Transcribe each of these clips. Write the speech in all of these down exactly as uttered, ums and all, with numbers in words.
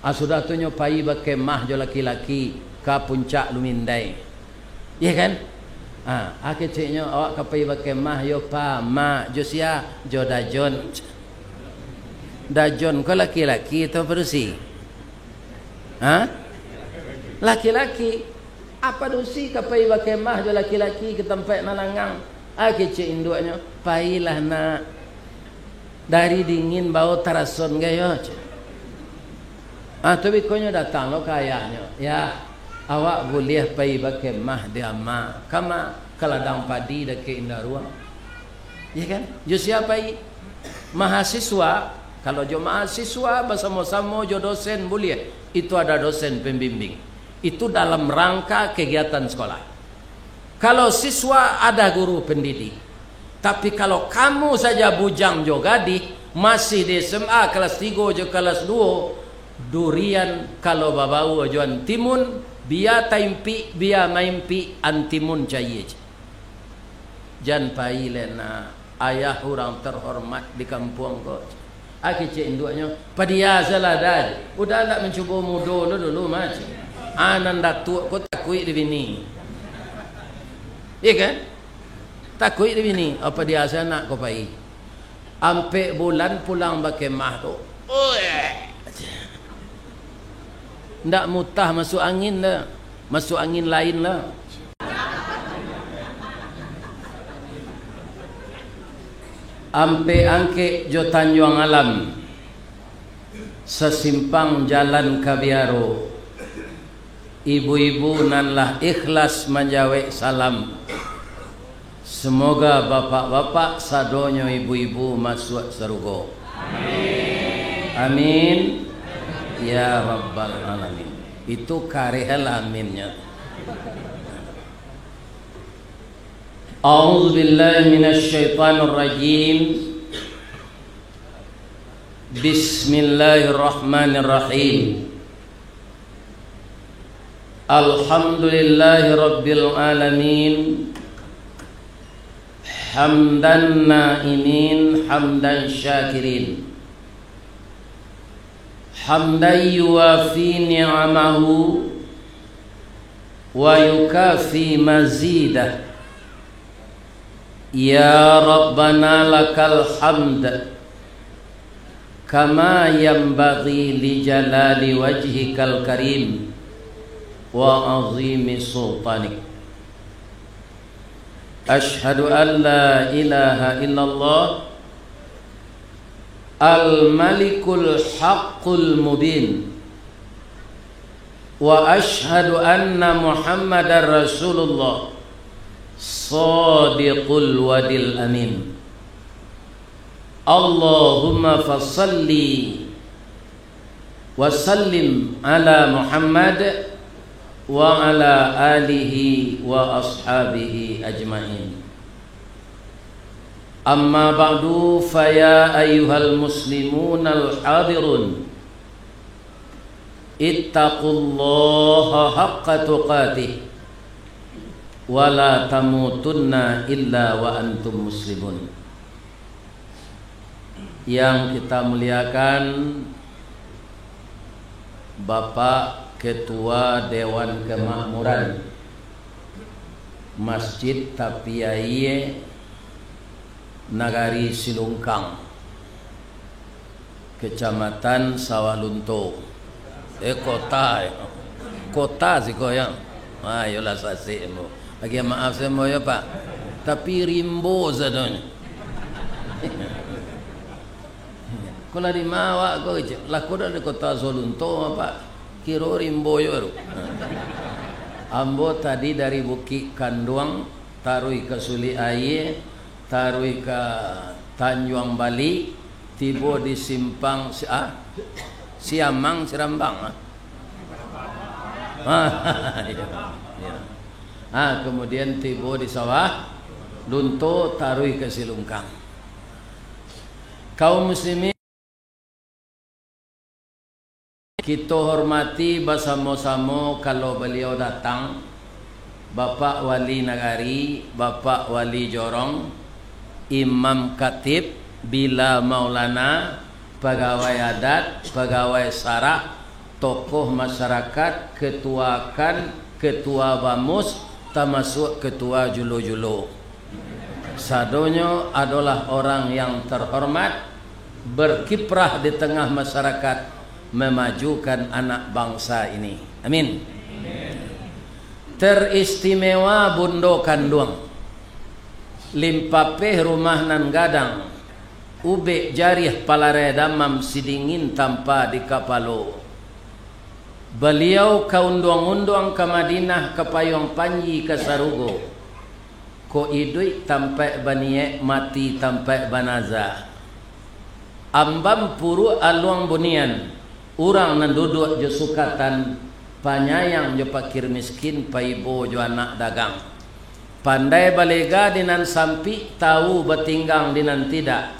Ah, sudah tu nyo pai bakemah jo laki-laki ka Puncak Lumindai. Iya kan? Ah, ah, keceknyo, "Awak ka pai bakemah yo, Pa?" "Ma, jo sia?" "Jo Dajon." Dajon ko laki-laki atau padusi? Hah? Laki-laki. Apa dusi ka pai bakemah jo laki-laki ka tampek nan langang? Ah, kecek induaknyo, "Pailah, Nak. Dari dingin bao tarason gayo," cek. Ah, tu bikonyo datang lo ka ayahnyo. "Yah, awak buliah pai bakemah di ama." "Kama?" "Ka ladang padi dakek Indaruang." Iya kan? Jo sia pai? Mahasiswa. Kalau jo mahasiswa basamo-samo jo dosen buliah. Itu ada dosen pembimbing. Itu dalam rangka kegiatan sekolah. Kalau siswa ada guru pendidik. Tapi kalau kamu saja bujang jo gadih, masih di S M A kelas tigo jo kelas duo, durian kalau babaua jo antimun, bia taimpik, bia maimpik, antimun cayie. Jan pai lai, Nak, ayah urang terhormat di kampuang ko. Ah, kecek induaknyo, "Padia salah, Da. Uda ndak mancubo mudo lo dulu, mah," cek. Ah, nan datuak ko takuik di bini. Iya kan? Takuik di bini. "Ah, padia salah, Nak, ko pai." Ampek bulan pulang bakemah tu. Oi. Ndak mutah masuak angin dah. Masuak angin lain lah. Ampek Angkek jo Tanjuang Alam, sasimpang jalan ka Biaro. Ibu-ibu nan lah ikhlas manjawek salam. Semoga bapak-bapak sadonyo ibu-ibu masuak sarugo. Amin. Ya Rabbal Alamin. Itu kareh lah aminnya. A'udzubillahi minasyaitonirrajim. Bismillahirrahmanirrahim. Alhamdulillahirabbil alamin. Hamdan na'imin, hamdan syakirin. Hamdan yuwafi ni'amahu wa yukafi mazidah. Ya Rabbana lakal hamd, kama yanbaghi li jalali wajhikal karim wa azimi sultanik. Asyhadu an la ilaha illallah al-Malikul Haqqul Mubin. Wa asyhadu anna Muhammadar Rasulullah, Shadiqul Wadil Amin. Allahumma fasalli wa sallim ala Muhammad wa ala alihi wa ashabihi ajmain. Amma ba'du, fa ya ayyuhal muslimunal hadirun, ittaqullaha haqqa tuqatih, wa la tamutunna illa wa antum muslimun. Yang kita muliakan, Bapak Ketua Dewan Kemakmuran Masjid Tapi Aie Nagari Silungkang, Kecamatan Sawah Lunto. Eh, kota, eh. Kota siko, yo. Ah, iyolah, sasik ambo. Agiah maaf sajo ambo, yo, Pak. Tapi rimbo sadonyo. Ko lah di ma awak ko, kecek? Lah ko dari kota Sawah Lunto, Pak. Kiro rimbo yo baru. Ambo tadi dari Bukik Kanduang, taruih ka Sulik Aie, taruih ka Tanjuang Balik, tibo di simpang si-, ah, Siamang, Sirambang, ah. Ah, iya, iya. Ah, kemudian tibo di Sawah Lunto, taruih ka Silungkang. Kaum muslimin, kito hormati basamo-samo kalau baliau datang, Bapak Wali Nagari, Bapak Wali Jorong, Imam Khatib, Bila Maulana, pagawai adat, pagawai sarah, tokoh masyarakat, ketua kan, ketua bamus, tamasuak ketua julo-julo. Sadonyo adolah orang yang terhormat, berkiprah di tengah masyarakat, memajukan anak bangsa ini. Amin. Teristimewa bundo kanduang, limpapeh rumah nan gadang, ubek jarih palarai damam, sidingin tampa di kapalo. Baliau ka unduang-unduang ka Madinah, ka payuang panji ka sarugo. Kok iduik tampaik baniaik, mati tampaik banaza. Ambam puruak aluang bunian, urang nan duduak jo sukatan, panyayang jo pakir miskin, paibo jo anak dagang. Pandai balega di nan sampik, tawu batinggang di nan tidak.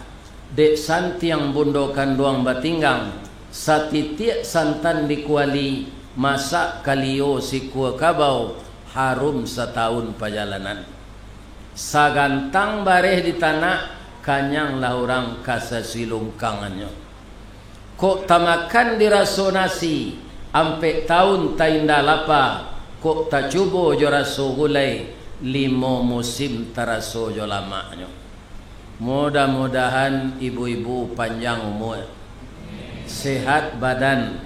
Dek santiang bundo kanduang batinggang, satitiak santan di kuali, masak kalio sikua kabau, harum satawun pajalanan. Sagantang bareh di tanak, kanyanglah urang ka sasilungkangannyo. Kok tamakan di raso nasi, ampek tawun tainda lapa, kok tacubo jo raso gulai, limo musim taraso jo lamaknyo. Mudah-mudahan ibu-ibu panjang umua, sehat badan,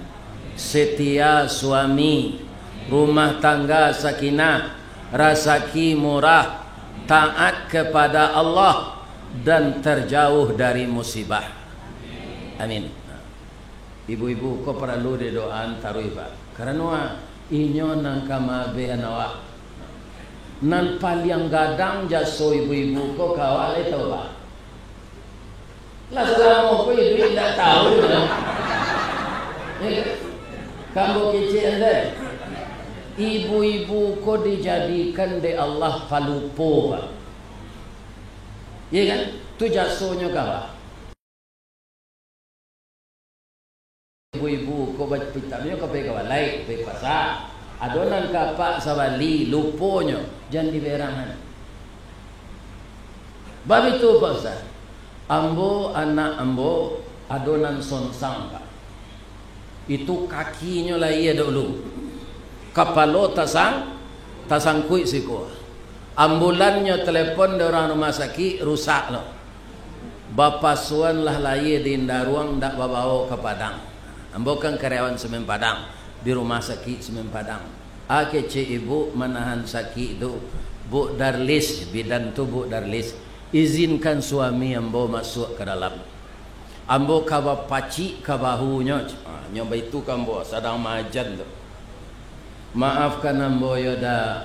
setia suami, rumah tangga sakinah, rasaki murah, taat kepada Allah, dan terjauh dari musibah. Amin. Ibu-ibu ko paralu didoaan taruih, Pak. Karano, ah, inyo nan ka maabehan awak. Nan paliang gadang jaso ibu-ibu ko ka awak lai tau, Pak. Lah salamo ko iduik indak tau, yo. Ya kan? Kambo kecek ande. Ibu-ibu ko dijadikan dek Allah palupo, Pak. Ya kan? Tu jasonyo ka awak. Ibu-ibu ko bapitaknyo ka pai ka balai, ka pai pasa. Ado nan ka apak sabali, luponyo, jan diberangan. Bab itu, Pak Ustaz, ambo, anak ambo, ado nan sonsang, Pak. Itu kakinyo lahia dulu. Kapalo tasang-, tasangkuik siko. Ambulannyo telepon dari urang rumah sakik, rusak lo. Bapasuan lah lahia di Indaruang, ndak babawo ka Padang. Ambo kan karyawan Semen Padang, di rumah sakik Semen Padang. A kecek ibu manahan sakik tu, "Buk Darlis," bidan tu, "Buk Darlis, izinkan suami ambo masuak ka dalam. Ambo ka bapacik ka bahunyo." Ah, nyo baitu ka ambo, sadang maajan tu. "Maafkan ambo yo, Da.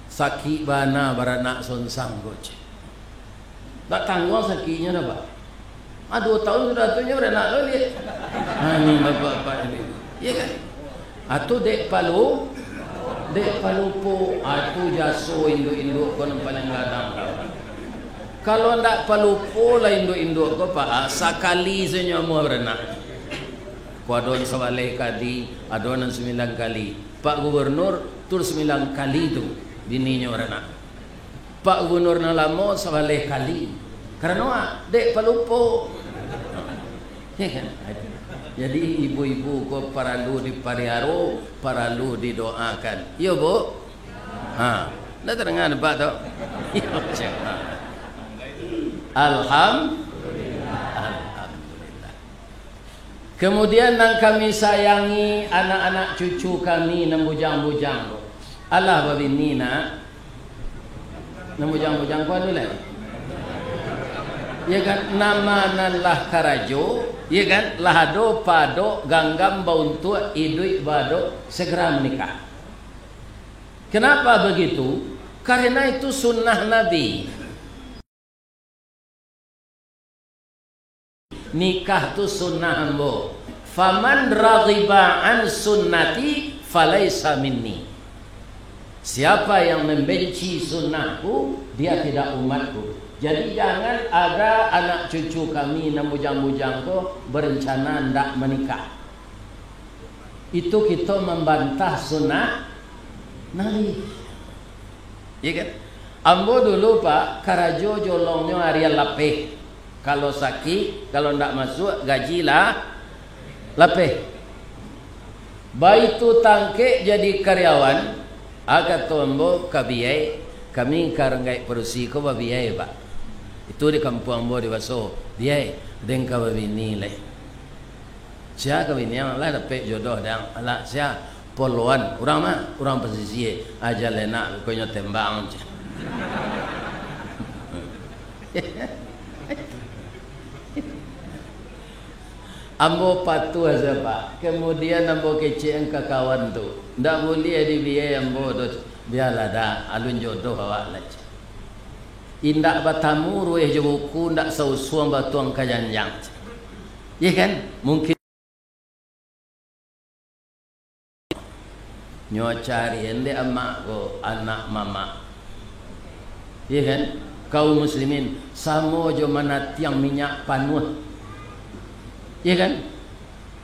Sakik bana baranak sonsang ko," cek. Ndak tangguang sakiknyo dah, Pak. Ah, duo tahun sudah tu nyo baranak lo liek. Ah, ni bapak-bapak ini. Iya kan? Ah, tu dek palu-, dek palupo. Ah, tu jaso induak-induak ko nan paling gadang. Kalau ndak palupo lah induak-induak ko, Pak, ah, sakali sajo nyo amuah baranak. Ko ado nan sabaleh kali, ado nan sambilan kali. Pak Gubernur tu sambilan kali tu bininyo baranak. Pak Gubernur nan lamo sabaleh kali. Karano, ah, dek palupo. Ya kan? Jadi, ibu-ibu ko paralu dipariaro, paralu didoakan. Iyo, Bu? Ha. Ndak tadanga dek Pak tu? Iyo, cek. Alham-, Alhamdulillah. Kemudian, nan kami sayangi, anak-anak cucu kami nan bujang-bujang tu. Alah babini, nak. Nan bujang-bujang ko ado lai? Ya kan, nama nan lah karajo, ya kan, lah ado padok, ganggam bauntuak, iduik baadok, segera menikah. Kenapa begitu? Karena itu sunnah Nabi. Nikah tu sunnah ambo. "Faman raghiba an sunnati falaisa minni." Siapa yang membenci sunnahku, dia tidak umatku. Jadi, jangan ada anak cucu kami nan bujang-bujang ko berencana ndak menikah. Itu kito mambantah sunnah Nabi. Iya kan? Ambo dulu, Pak, karajo jolongnyo arian lapeh. Kalau sakik, kalau ndak masuak, gaji lah lapeh. Baitu tangkek jadi karyawan, a kato ambo ka biai, kami ka ranggaik padusi ko babiai, Pak. Itu di kampuang ambo di baso, biai, den ka babini lai. Sia ka bini ang lah dapek jodoh dang, alah sia, poloan, urang ma, urang pasisia, aja lenak, konyo tembang, ceh. Ambo patuah sajo, Pak. Kemudian ambo kecek ka kawan tu, "Ndak buliah dibiai ambo doh, bialah dah, alun jodoh awak lah," ceh. Indak batamu rueh jo buku, ndak sausuang batuang ka janjang, ceh. Iya kan? Mungkin Nyo cari endek amak ko, anak mamak. Iya kan? Kaum muslimin, samo jo manatiang minyak panuah. Iya kan?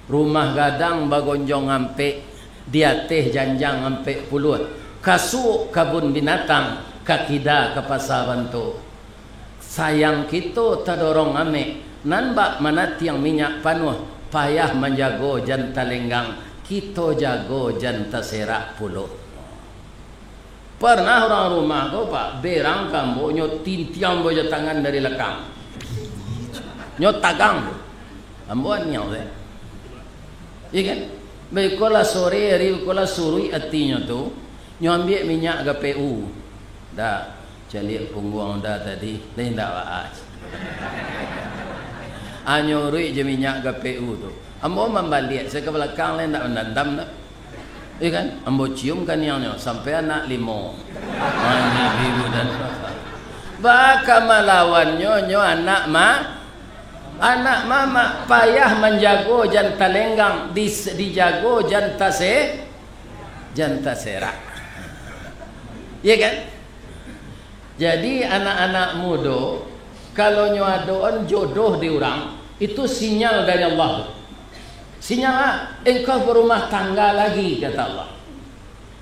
Rumah gadang bagonjong ampek, di ateh janjang ampek puluah. Ka suok kabun binatang, ka kida ka pasa banto. Sayang kito tadorong amek, nan bak manatiang minyak panuah, payah manjago jan talenggang, kito jago jan taserak pulo. Parnah urang rumah ko, Pak, berang ka ambo, nyo tintiang ambo jo tangan dari lakang. Nyo tagang. Ambo aniang se. Iya kan? Baikolah sore ari, baikolah suruik atinyo tu, nyo ambiak minyak G P U. Dah. Caliak pungguang Honda tadi, lain ndak baa. Anyo uruik jo minyak G P U tu. Ambo mambaliak, se ka balakang lain ndak mandandam dah. Iya kan? Ambo cium kaniangnyo, sampai anak limo. Anjing bibu dan baka malawannyo, nyo anak ma-, anak mamak, payah manjago jan talenggang, dis-, dijago jan tase-, jan taserak. Iya kan? Jadi, anak-anak mudo, kalau nyo adoan jodoh di urang, itu sinyal dari Allah. Sinyal, ah, engkau berumah tangga lagi, kata Allah.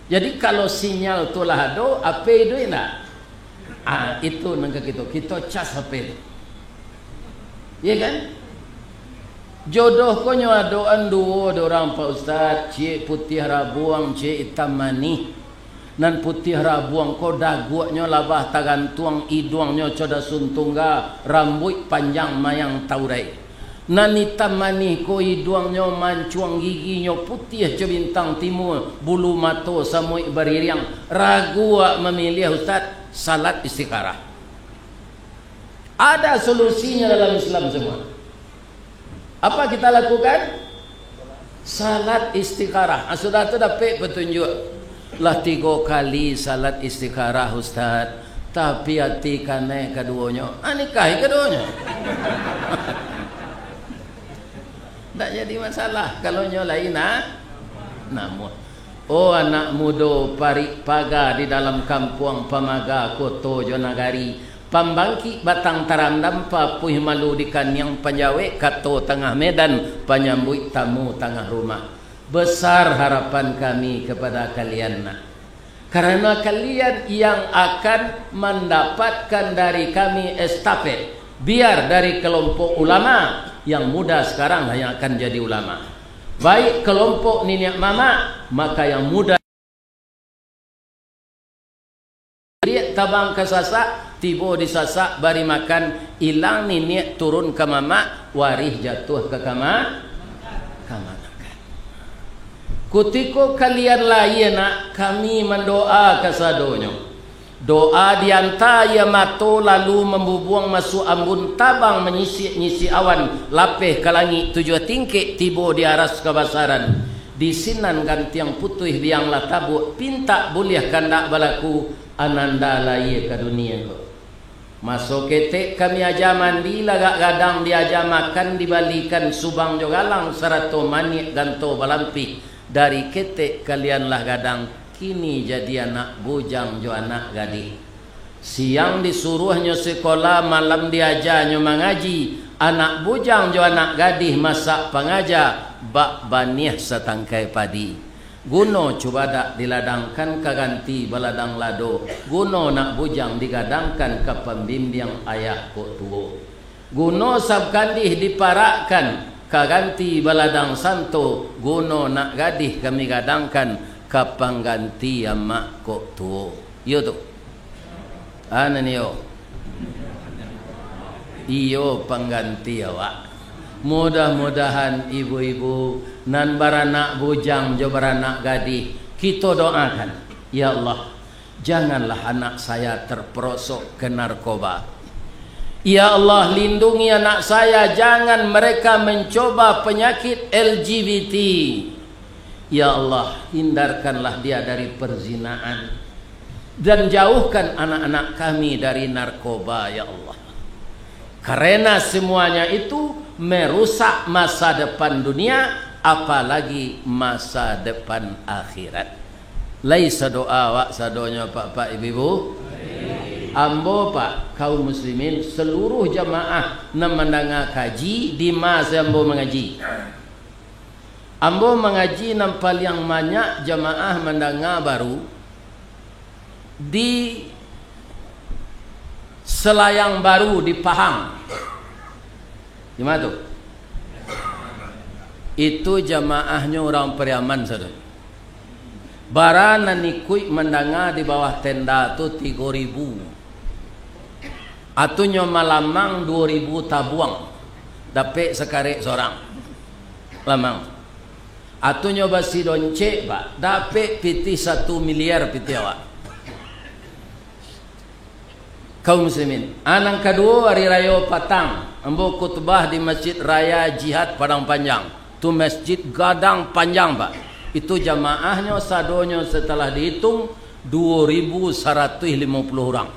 Jadi, kalau sinyal tu lah ado, ape iduik ndak? Ah, itu nan ka kito, kito cas ape tu. Iya kan? Jodoh ko nyo adoan duo dek urang, Pak Ustaz, ciek putiah rabuang, ciek itam manih. Nan putiah rabuang ko daguaknyo labah tagantuang, iduangnyo co dasun tungga, rambuik panjang mayang taurai. Nan itam manih ko iduangnyo mancuang, giginyo putiah co bintang timua, bulu mato samuik baririang. Ragu awak mamiliah, Ustaz, salat istikharah. Ada solusinya dalam Islam semua. Apa kita lakukan? Salat istikharah. Ah, sudah tu dapek petunjuk. Lah tigo kali salat istikharah, Ustaz. Tapi ati kanai kaduonyo. Ah, nikahi kaduonyo. Ndak jadi masalah kalau nyo lain, ah, namuah. Oh, anak mudo, parik paga di dalam kampuang, pamaga koto jo nagari. Pambangkik batang tarandam, papuih malu di kaniang, panjawek kato tangah medan, panyambuik tamu tangah rumah. Besar harapan kami kepada kalian, nak. Karena kalian yang akan mendapatkan dari kami estafet, biar dari kelompok ulama, yang muda sekarang lah yang akan jadi ulama. Baik kelompok niniak mamak, maka yang muda Liek tabang ka Sasak, tibo di Sasak bari makan, ilang niniak turun ka mamak, warih jatuah ka kama-, kamanakan. Kutiko kalian lahia, nak, kami mandoa kasadonyo. Doa dianta aia mato lalu mambubuang masuak ambun, tabang manyisik-nyisik awan, lapeh ka langik tujuah tingkek, tibo di aras kabasaran. Di sinan gantiang putuih biang lah tabuak, pintak buliah kandak balaku, ananda lahia ka dunia ko. Maso ketek kami aja mandi, lagak gadang diaja makan, dibalikan subang jo galang, sarato maniak ganto balampih. Dari ketek kalian lah gadang, kini jadi anak bujang jo anak gadih. Siang disuruahnyo sikola, malam diajanyo mangaji. Anak bujang jo anak gadih masak pangaja, bak baniah satangkai padi. Guno cubadak diladangkan ka ganti baladang lado, guno nak bujang digadangkan ka pambimbiang ayah kok tuo. Guno sab kandih diparakkan, Ka ganti baladang santo, guno nak gadih kami gadangkan, ka pangganti amak kok tuo. Iyo tu. Anan iyo. Iyo pangganti awak. Mudah-mudahan ibu-ibu nan baranak bujang jo baranak gadih, kito doakan, "Ya Allah, janganlah anak saya terperosok ke narkoba. Ya Allah, lindungi anak saya, jangan mereka mencoba penyakit L G B T. Ya Allah, hindarkanlah dia dari perzinaan. Dan jauhkan anak-anak kami dari narkoba, ya Allah." Karena semuanya itu merusak masa depan dunia, apalagi masa depan akhirat. Lai sadoa awak sadonyo, Pak-pak, Ibu-ibu? Ambo, Pak, kaum muslimin, seluruh jamaah nan mandanga kaji, di ma se ambo mangaji? Ambo mangaji nan paliang banyak jamaah mandanga baru di Selayang Baru di Pahang. Di ma tu? Itu jamaahnyo urang Pariaman sadonyo. Bara nan ikuik mandanga di bawah tenda tu tigo ribu. Atunyo malamang duo ribu tabuang, dapek sakarek sorang. Lamang. Atunyo basi doncek, Pak, dapek pitih satu miliar pitih awak. Kaum muslimin, a, nan kaduo, ari rayo patang, ambo khutbah di Masjid Raya Jihad Padang Panjang. Tu masjid gadang panjang, Pak. Itu jamaahnyo sadonyo setelah dihitung duo ribu saratuih limo puluah urang.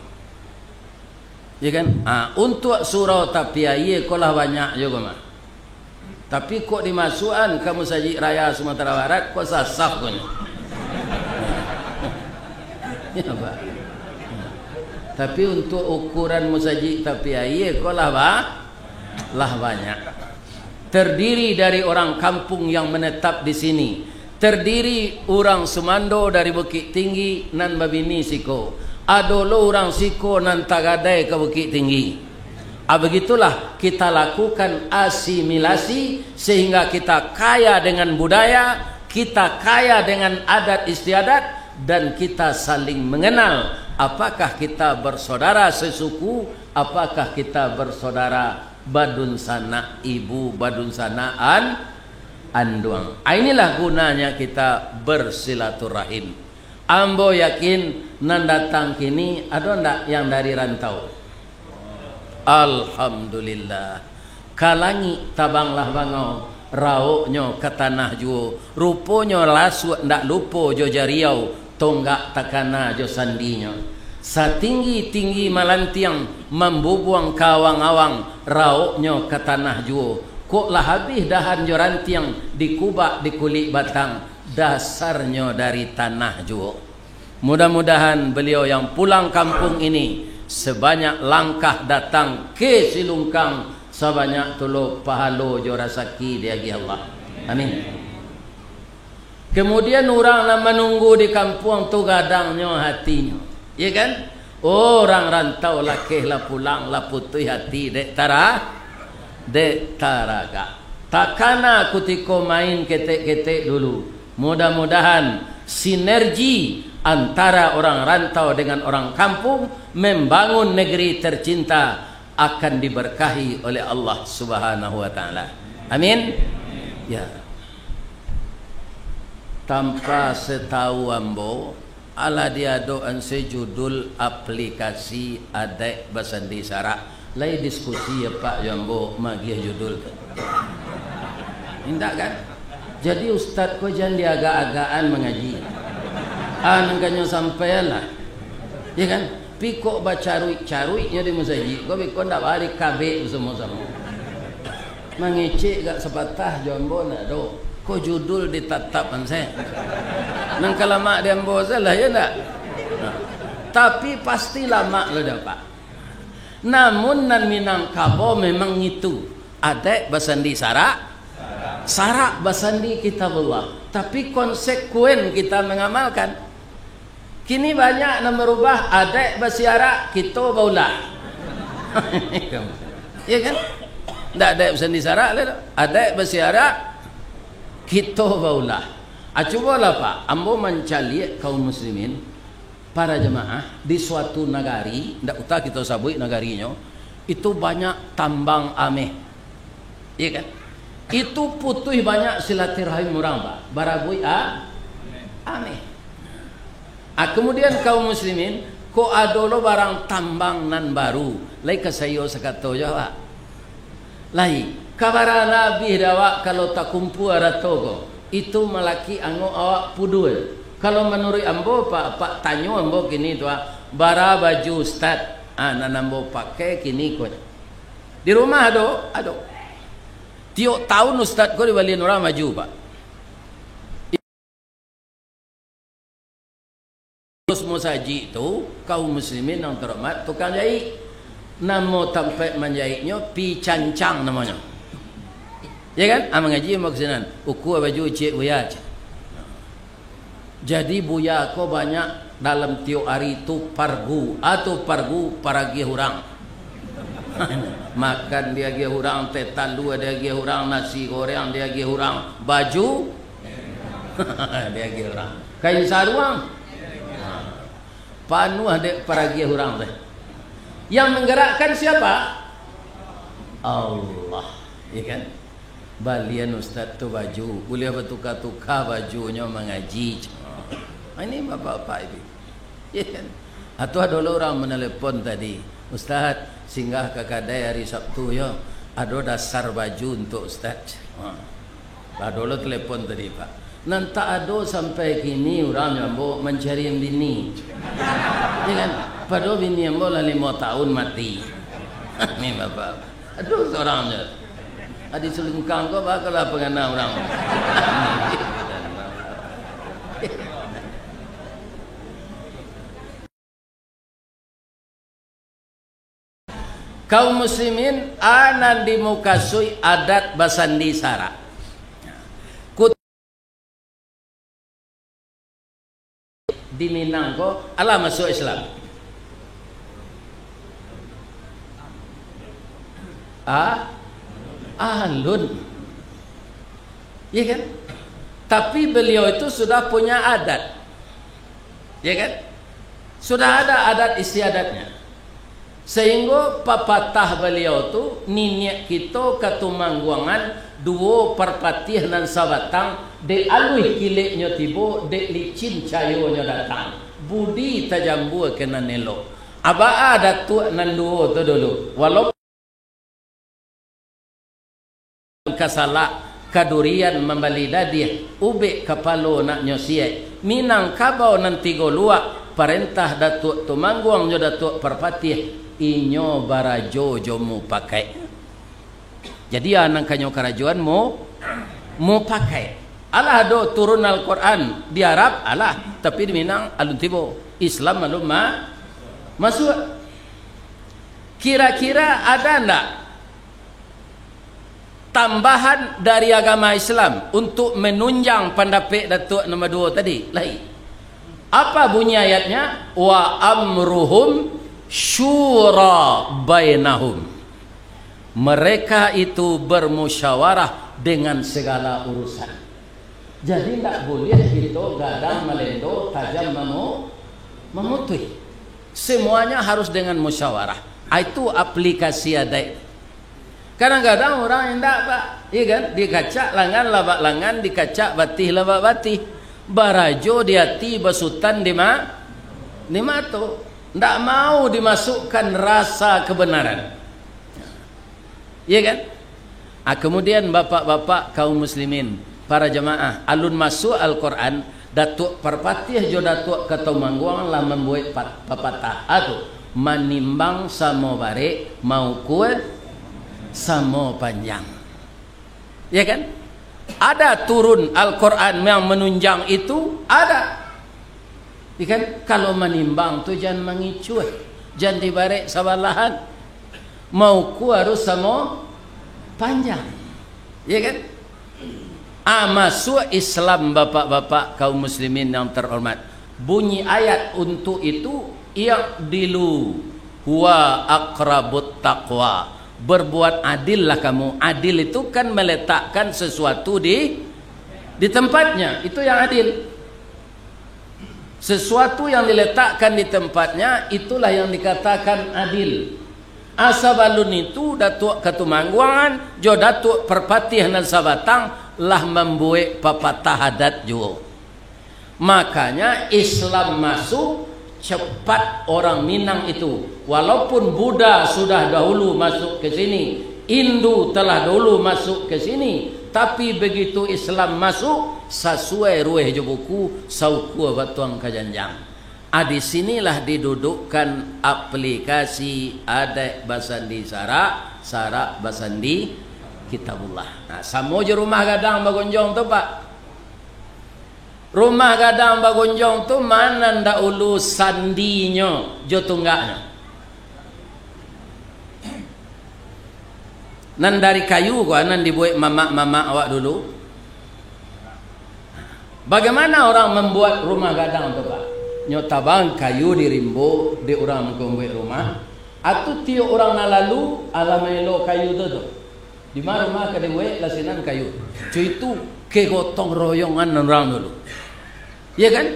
Ya kan? Ah, untuak surau tapi aia ko lah banyak juo ko mah. Tapi kok dimasuakan ka Masajik Raya Sumatera Barat, kok sasah ko nyo. Ya, Pak. Tapi untuak ukuran masajik tapi aia ko lah ba-, lah banyak. Terdiri dari orang kampung yang menetap di sini. Terdiri urang sumando dari Bukik Tinggi nan babini siko. Ado lo urang siko nan tagadai ka Bukik Tinggi. Ah, begitulah kita lakukan asimilasi sehingga kita kaya dengan budaya, kita kaya dengan adat istiadat, dan kita saling mengenal. Apakah kita bersaudara sesuku? Apakah kita bersaudara badunsanak ibu, badunsanak an-, anduang? Ah, inilah gunanya kita bersilaturahim. Ambo yakin, nan datang kini, ado ndak yang dari rantau? Alhamdulillah. Ka langik tabanglah bangau, raoknyo ka tanah juo. Ruponyo lasuak ndak lupo jo jariau, tonggak takana jo sandinyo. Satinggi-tinggi malantiang, mambubuang ka awang-awang, raoknyo ka tanah juo. Kok lah abih dahan jo rantiang, dikubak di kulik batang, dasarnyo dari tanah juo. Mudah-mudahan beliau yang pulang kampung ini, sebanyak langkah datang ke Silungkang, sabanyak tu lo pahalo jo rasaki diagiah Allah. Amin. Kemudian urang nan manunggu di kampuang tu gadangnyo hatinyo. Ya kan? Urang rantau lakeh lah pulang, lah putuih hati dek tara-, dek taragak. Takana kutiko main ketek-ketek dulu. Mudah-mudahan sinergi antara orang rantau dengan orang kampung membangun negeri tercinta akan diberkahi oleh Allah Subhanahu wa Ta'ala. Amin. Ya. Tanpa satahu ambo, alah diadokan se judul aplikasi Adaik Basandi Sarak. Lai diskusi apak jo ambo magiah judul tu. Indak kan? Jadi ustaz ko jan diagak-agakan mangaji. Ah, nan kanyo sampaian lah. Ya kan? Pi kok bacaruik-caruiknyo di masajik ko, beko ndak bari kabek basamo-samo. Mangecek gak sapatah jo ambo ndak do. Ko judul ditatapkan se. Nan ka lamak di ambo se lah, ya ndak? Nah. Tapi pasti lamak lo dapek. Namun nan Minangkabau memang ngitu. Adaik basandi sarak, sarak basandi Kitabullah. Tapi konsekuen kita mangamalkan. Kini banyak nan barubah, adaik basiarak, kito baulah. Ya kan? Ndak adaik basandi sarak lai tu. Adaik basiarak, kito baulah. Ah, cubolah, Pak, ambo mancaliak kaum muslimin, para jamaah, di suatu nagari, ndak usah kito sabuik nagarinyo, itu banyak tambang ameh. Iya kan? Itu putuih banyak silaturahim urang, Pak. Barabuik a-, ameh. Ah, kemudian kaum muslimin, kok ado lo barang tambang nan baru, lai ka saiyo sakato jo awak. Lai, ka bara lah abih dek awak kalau takumpua arato ko? Itu malakik angok awak pudua. Kalau manuruik ambo, Pak, Pak tanyo ambo kini tu, ah, bara baju ustad, ah, nan ambo pakai kini ko. Di rumah ado, ado. Tiok taun ustad ko dibalian urang baju, Pak. Terus musajik tu, kaum muslimin yang terhormat, tukang jahit. Namo tampek manjahitnyo, Pi Cancang namonyo. Ya kan? Ah, mangaji ambo ka sinan. Ukua baju ciek buya, cek. Jadi buya ko banyak dalam tiok ari tu pargu. Ah, tu pargu paragiah urang. Makan diagiah urang, teh talua diagiah urang, nasi goreng diagiah urang, baju diagiah urang. Kain saruang. Panuah dek paragiah urang teh. Yang menggerakkan siapa? Allah. Ya kan? Balian ustad tu baju, buliah batuka-tuka bajunyo mangaji. Ini bapak-bapak itu. Ya kan? Atau ado lo urang menelepon tadi, "Ustad, singgah ka kadai hari Sabtu yo, ado dasar baju untuk ustad." Ha. Ado lo telepon tadi, Pak. Nan tak ado sampai kini urang jo ambo mancari bini. Ya kan? Padahal bini ambo lah limo tahun mati. Ni bapak. Aduh, sorang je. Adi Sulingkang ko bakalah pangana urang. Kaum muslimin, a nan dimukasuik adat basandi sarak. Kut-, di Minang ko, alah masuak Islam. Ah, alun. Iya kan? Tapi beliau itu sudah punya adat. Ya kan? Sudah ada adat istiadatnya. Sehingga papatah beliau tu, niniak kito Katumangguangan, duo parpatiah nan sabatang, dek aluih kileknyo tibo, dek licin cayonyo datang. Budi tajambua ka nan elok. Abaa datuak nan duo tu dulu, walaupun ka salak, ka durian mambali dadiah, ubek kapalo naknyo siek, Minangkabau nan tigo luak, parentah Datuak Tumangguang jo Datuak Parpatiah, inyo barajo jo mupakaik. Jadi, a nan kanyo karajoan mu-, mupakaik. Alah ado turun Al-Quran di Arab, alah, tapi di Minang alun tibo. Islam alun ma-, masuak. Kira-kira ada ndak tambahan dari agama Islam untuk menunjang pandapek Datuak nomor duo tadi? Lai. Apa bunyi ayatnya? "Wa amruhum syura bainahum." Mereka itu bermusyawarah dengan segala urusan. Jadi, ndak buliah kito gadang malendo, tajam mamu-, mamutuih. Semuanya harus dengan musyawarah. Ah, itu aplikasi adaik. Kadang-kadang urang indak, Pak. Iya kan? Dikacak langan labak langan, dikacak batih labak batih. Barajo di ati, basutan di ma-, di mato. Ndak mau dimasukkan rasa kebenaran. Iya kan? Ah, kemudian bapak-bapak kaum muslimin, para jamaah, alun masuak Al-Quran, Datuak Parpatiah jo Datuak Katumangguang lah mambuek pat-, papatah. Ah, tu, manimbang samo barek, maukua samo panjang. Ya kan? Ada turun Al-Quran yang menunjang itu, ada. Ya kan? Kalau manimbang tu jan mangicuah, jan dibarek sabalahan. Mauku harus samo panjang. Ya kan? Ah, masuak Islam, bapak-bapak kaum muslimin yang terhormat. Bunyi ayat untuk itu, "I'dilu huwa aqrabut taqwa." Berbuat adillah kamu. Adil itu kan meletakkan sesuatu di di tempatnya. Itu yang adil. Sesuatu yang diletakkan di tempatnya, itulah yang dikatakan adil. Asa balun itu, Datuak Katumangguangan jo Datuak Parpatiah nan sabatang lah mambuek papatah adat juo. Makanya Islam masuk, cepat orang Minang itu. Walaupun Buddha sudah dahulu masuk ke sini, Hindu telah dahulu masuk ke sini, tapi begitu Islam masuk, sasuai ruweh jo buku, saukua batuang ka janjang. Ah, di sinilah didudukkan aplikasi adaik basandi sarak, sarak basandi Kitabullah. Nah, samo jo rumah gadang bagonjong tu, Pak. Rumah gadang bagonjong tu ma nan dahulu sandinyo jo tunggaknyo? Nan dari kayu ko, nan dibuek mamak-mamak awak dulu. Bagaimana orang mambuek rumah gadang tu, Pak? Nyo tabang kayu di rimbo, dek urang mangko mambuek rumah. Atu tiok urang nan lalu, alah maelo kayu tu, tu. Di ma rumah ka dibuek, lah sinan kayu. Co itu kegotong royongan urang dulu. Iya kan?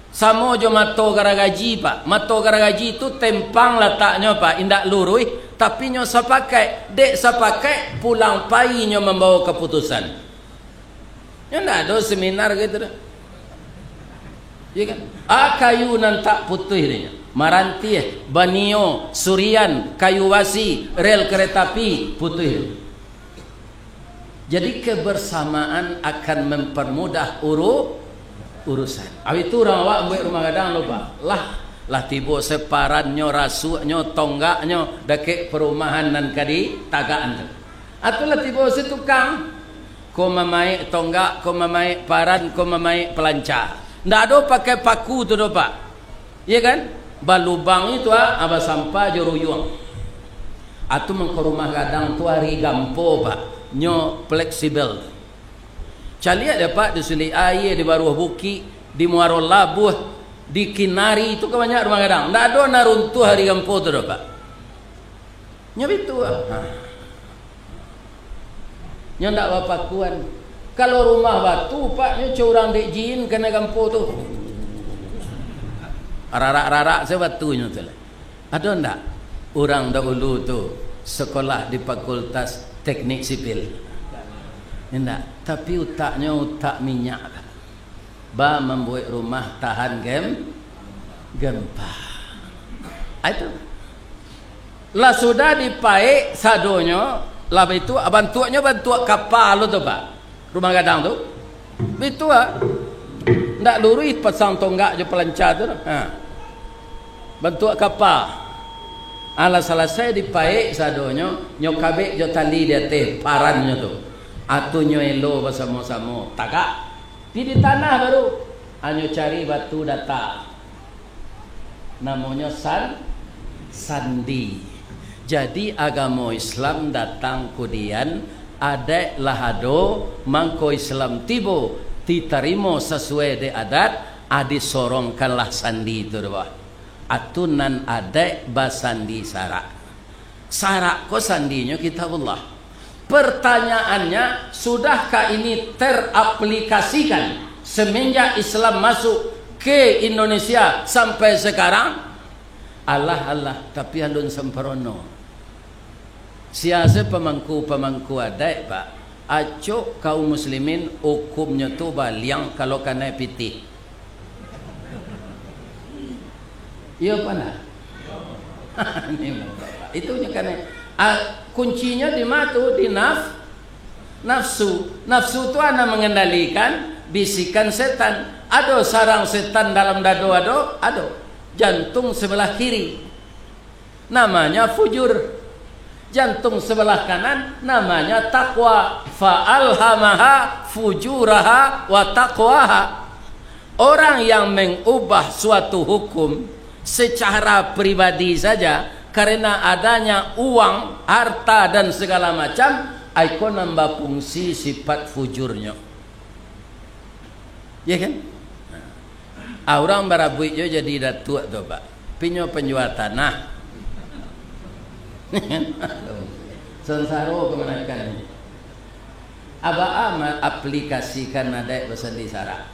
Samo jo mato garagaji, Pak. Mato garagaji tu tempang lataknyo, Pak. Indak luruih, tapi nyo sapakaik. Dek sapakaik, pulang pai nyo mambawo kaputusan. Nyo ndak ado seminar gitu doh. Iya kan? Ah, kayu nan tak putuih dek nyo. Marantiah, banio, surian, kayu basi, rel kereta api, putuih. Jadi, kebersamaan akan mempermudah uru-, urusan. Abih tu urang awak mambuek rumah gadang lo, Pak. Lah, lah tibo separannyo, rasuaknyo, tonggaknyo, dakek perumahan nan ka ditagakan tu. Atu lah tibo si tukang. Ko mamaek tonggak, ko mamaek paran, ko mamaek pelanca. Ndak ado pakai paku tu doh, Pak. Iya kan? Balubang itu, ah, basampah jo ruyuang. Atu mangko rumah gadang tu ari gampo, Pak. Nyo fleksibel. Caliak dek Apak di Sulik Aia, di Baruah Bukik, di Muaro Labuah, di Kinari, tu kan banyak rumah gadang. Ndak ado nan runtuah ari gampo tu doh, Pak. Nyo bitu, ah. Ha. Nyo ndak bapakuan. Kalau rumah batu, Pak, nyo co urang dek jin kanai gampo tu. Rarak-rarak se batunyo tu lah. Ado ndak urang dahulu tu sekolah di Fakultas Teknik Sipil? Indak, tapi utaknyo utak minyak. Ba mambuek rumah tahan gem-, gempa. Ah, itu. Lah sudah dipaek sadonyo, lah itu bantuaknyo bantuak kapa lo tu, Pak. Rumah gadang tu. Itu, ah. Ndak luruih pasang tonggak jo pelanca tu, ha. Bantuak kapa. Alah salasai dipaek sadonyo, nyo kabek jo tali di ateh parannyo tu. Atu nyo elo basamo-samo, tagak. Pi di tanah baru, anyo cari batu data. Namonyo san-, sandi. Jadi, agamo Islam datang kudian, adaik lah ado, mangko Islam tibo, ditarimo sasuai dek adat, a, disorongkanlah sandi tu doh. Atu nan adaik basandi sarak. Sarak ko sandinyo Kitabullah. Pertanyaannya, sudahkah ini teraplikasikan semenjak Islam masuk ke Indonesia sampai sekarang? Alah, alah, tapi alun samparono. Sia se pamangku-pamangku adaik, Pak? Acok kaum muslimin, ukumnyo tu baliang kalau kanai pitih. Iyo apa ndak? Ini bapak. Itu nyo kanai. Ah, kuncinyo di ma tu? Di naf-, nafsu. Nafsu tu a nan mangendalikan bisikan setan. Ado sarang setan dalam dado, ado? Ado. Jantung sebelah kiri. Namanya fujur. Jantung sebelah kanan namanya takwa. Fa alhamaha fujuraha wa taqwaha. Orang yang mengubah suatu hukum secara pribadi saja karena adanya uang, harta, dan segala macam, iko nan bafungsi sifat fujurnyo. Ya kan? Ah, urang barabuik jo jadi datuak tu, Pak. Pinyo panjua tanah. Sansaro kamanakan. Abaa ma-, aplikasikan adaik basandi sarak.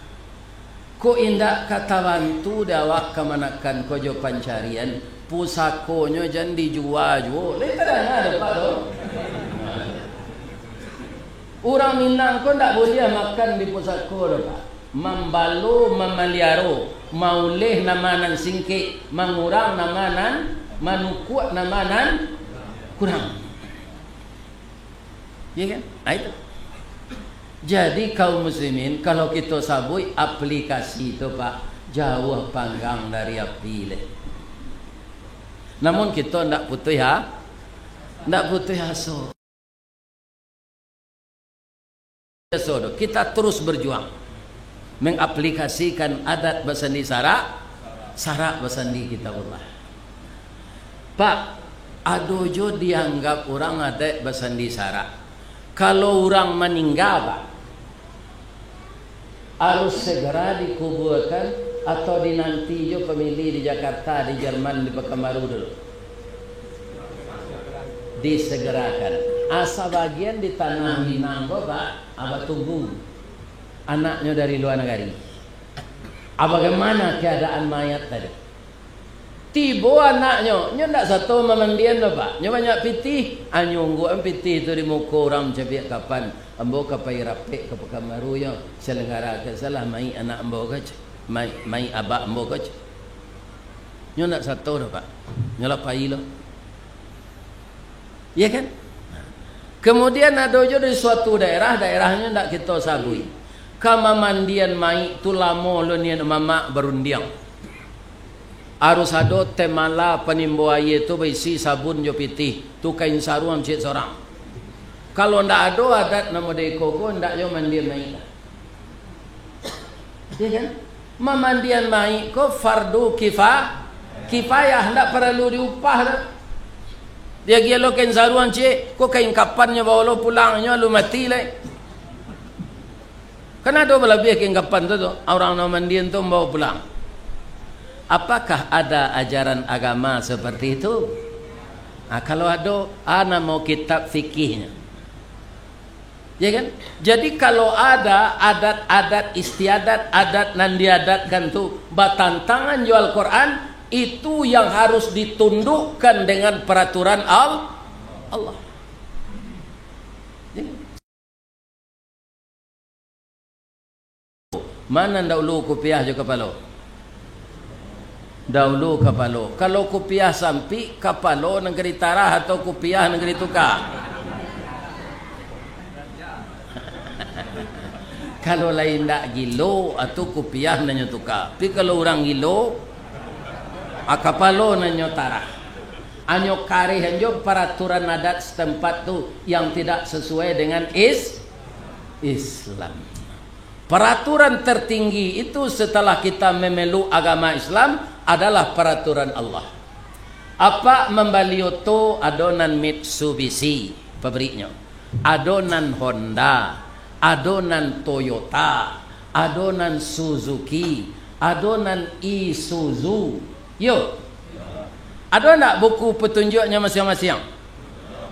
Kok indak ka tabantu dek awak kamanakan ko jo pancarian, pusakonyo jan dijua juo. Lai tadanga dek Apak tu? Urang Minang ko ndak buliah makan di pusako doh, Pak. Mambalo, mamaliaro, mauleh nama nan singkek, mangurang nama nan, manukuak nama nan kurang. Iya kan? Nah, itu. Jadi, kaum muslimin, kalau kito sabuik aplikasi tu, Pak, jauah panggang dari api leh. Namun, kito ndak putuih ha-, ndak putuih aso. Biaso doh, kita terus berjuang mengaplikasikan adat basandi sarak, sarak basandi Kitabullah. Pak, ado jo dianggap urang adaik basandi sarak. Kalau urang maningga, Pak, harus segera dikuburkan atau dinanti jo pamili di Jakarta, di Jerman, di Pekanbaru dulu? Disegerakan. Asa bagian di tanah Minang ko, Pak, abah tunggu anaknyo dari luar nagari. Ah, bagaimana keadaan mayat tadi? Tibo anaknyo, nyo ndak sato mamandian doh, Pak. Nyo banyak pitih, anyo ungguakan pitih tu di muko urang mancaliak kapan. Ambo ka pai rapek ka Pekanbaru yo, salanggarakan salah mayik anak ambo ko, ceh. Mayik, mayik abak ambo ko, ceh. Nyo ndak sato doh, Pak. Nyo lah pai lo. Iya kan? Kemudian ado jo di suatu daerah, daerahnyo ndak kito sabuik. Ka mamandian mayik tu lamo lo nian mamak barundiang. Harus ado temala panimbo aia tu baisi sabun jo pitih, tu kain saruang ciek sorang. Kalau ndak ado adat namo dek iko ko, ndak jo mandian mayik lah. Iya kan? Mamandian mayik ko fardu kifa-, kifayah, ndak paralu diupah doh. Diagiah lo kain saruang ciek, ko kain kapannyo bao lo pulang, nyo alun mati lai. Kan ado balabiah kain kapan tu, tu, urang nan mandian tu mambawa pulang. Apakah ada ajaran agama seperti itu? Ah, kalau ado, a namo kitab fikihnyo. Ya kan? Jadi, kalau ada adat-adat istiadat, adat nan diadatkan tu batantangan jo Al-Quran, itu yang harus ditundukkan dengan peraturan Al-, Allah. Ya kan? Mana dahulu kupiah jo kapalo? Dahulu kapalo. Kalau kupiah sampik, kapalo nan ka ditarah atau kupiah nan ka dituka? Kalau lai indak gilo, atau kupiah nan nyo tuka. Tapi kalau urang gilo, a, kapalo nan nyo tarah. Anyo kareh anjo peraturan adat setempat tu yang tidak sesuai dengan is-, Islam. Peraturan tertinggi itu setelah kita memeluk agama Islam adalah peraturan Allah. Apak mambali oto, ado nan Mitsubishi pabriknyo, ado nan Honda, ado nan Toyota, ado nan Suzuki, ado nan Isuzu. Yo. Ado ndak buku petunjuknyo masiang-masiang?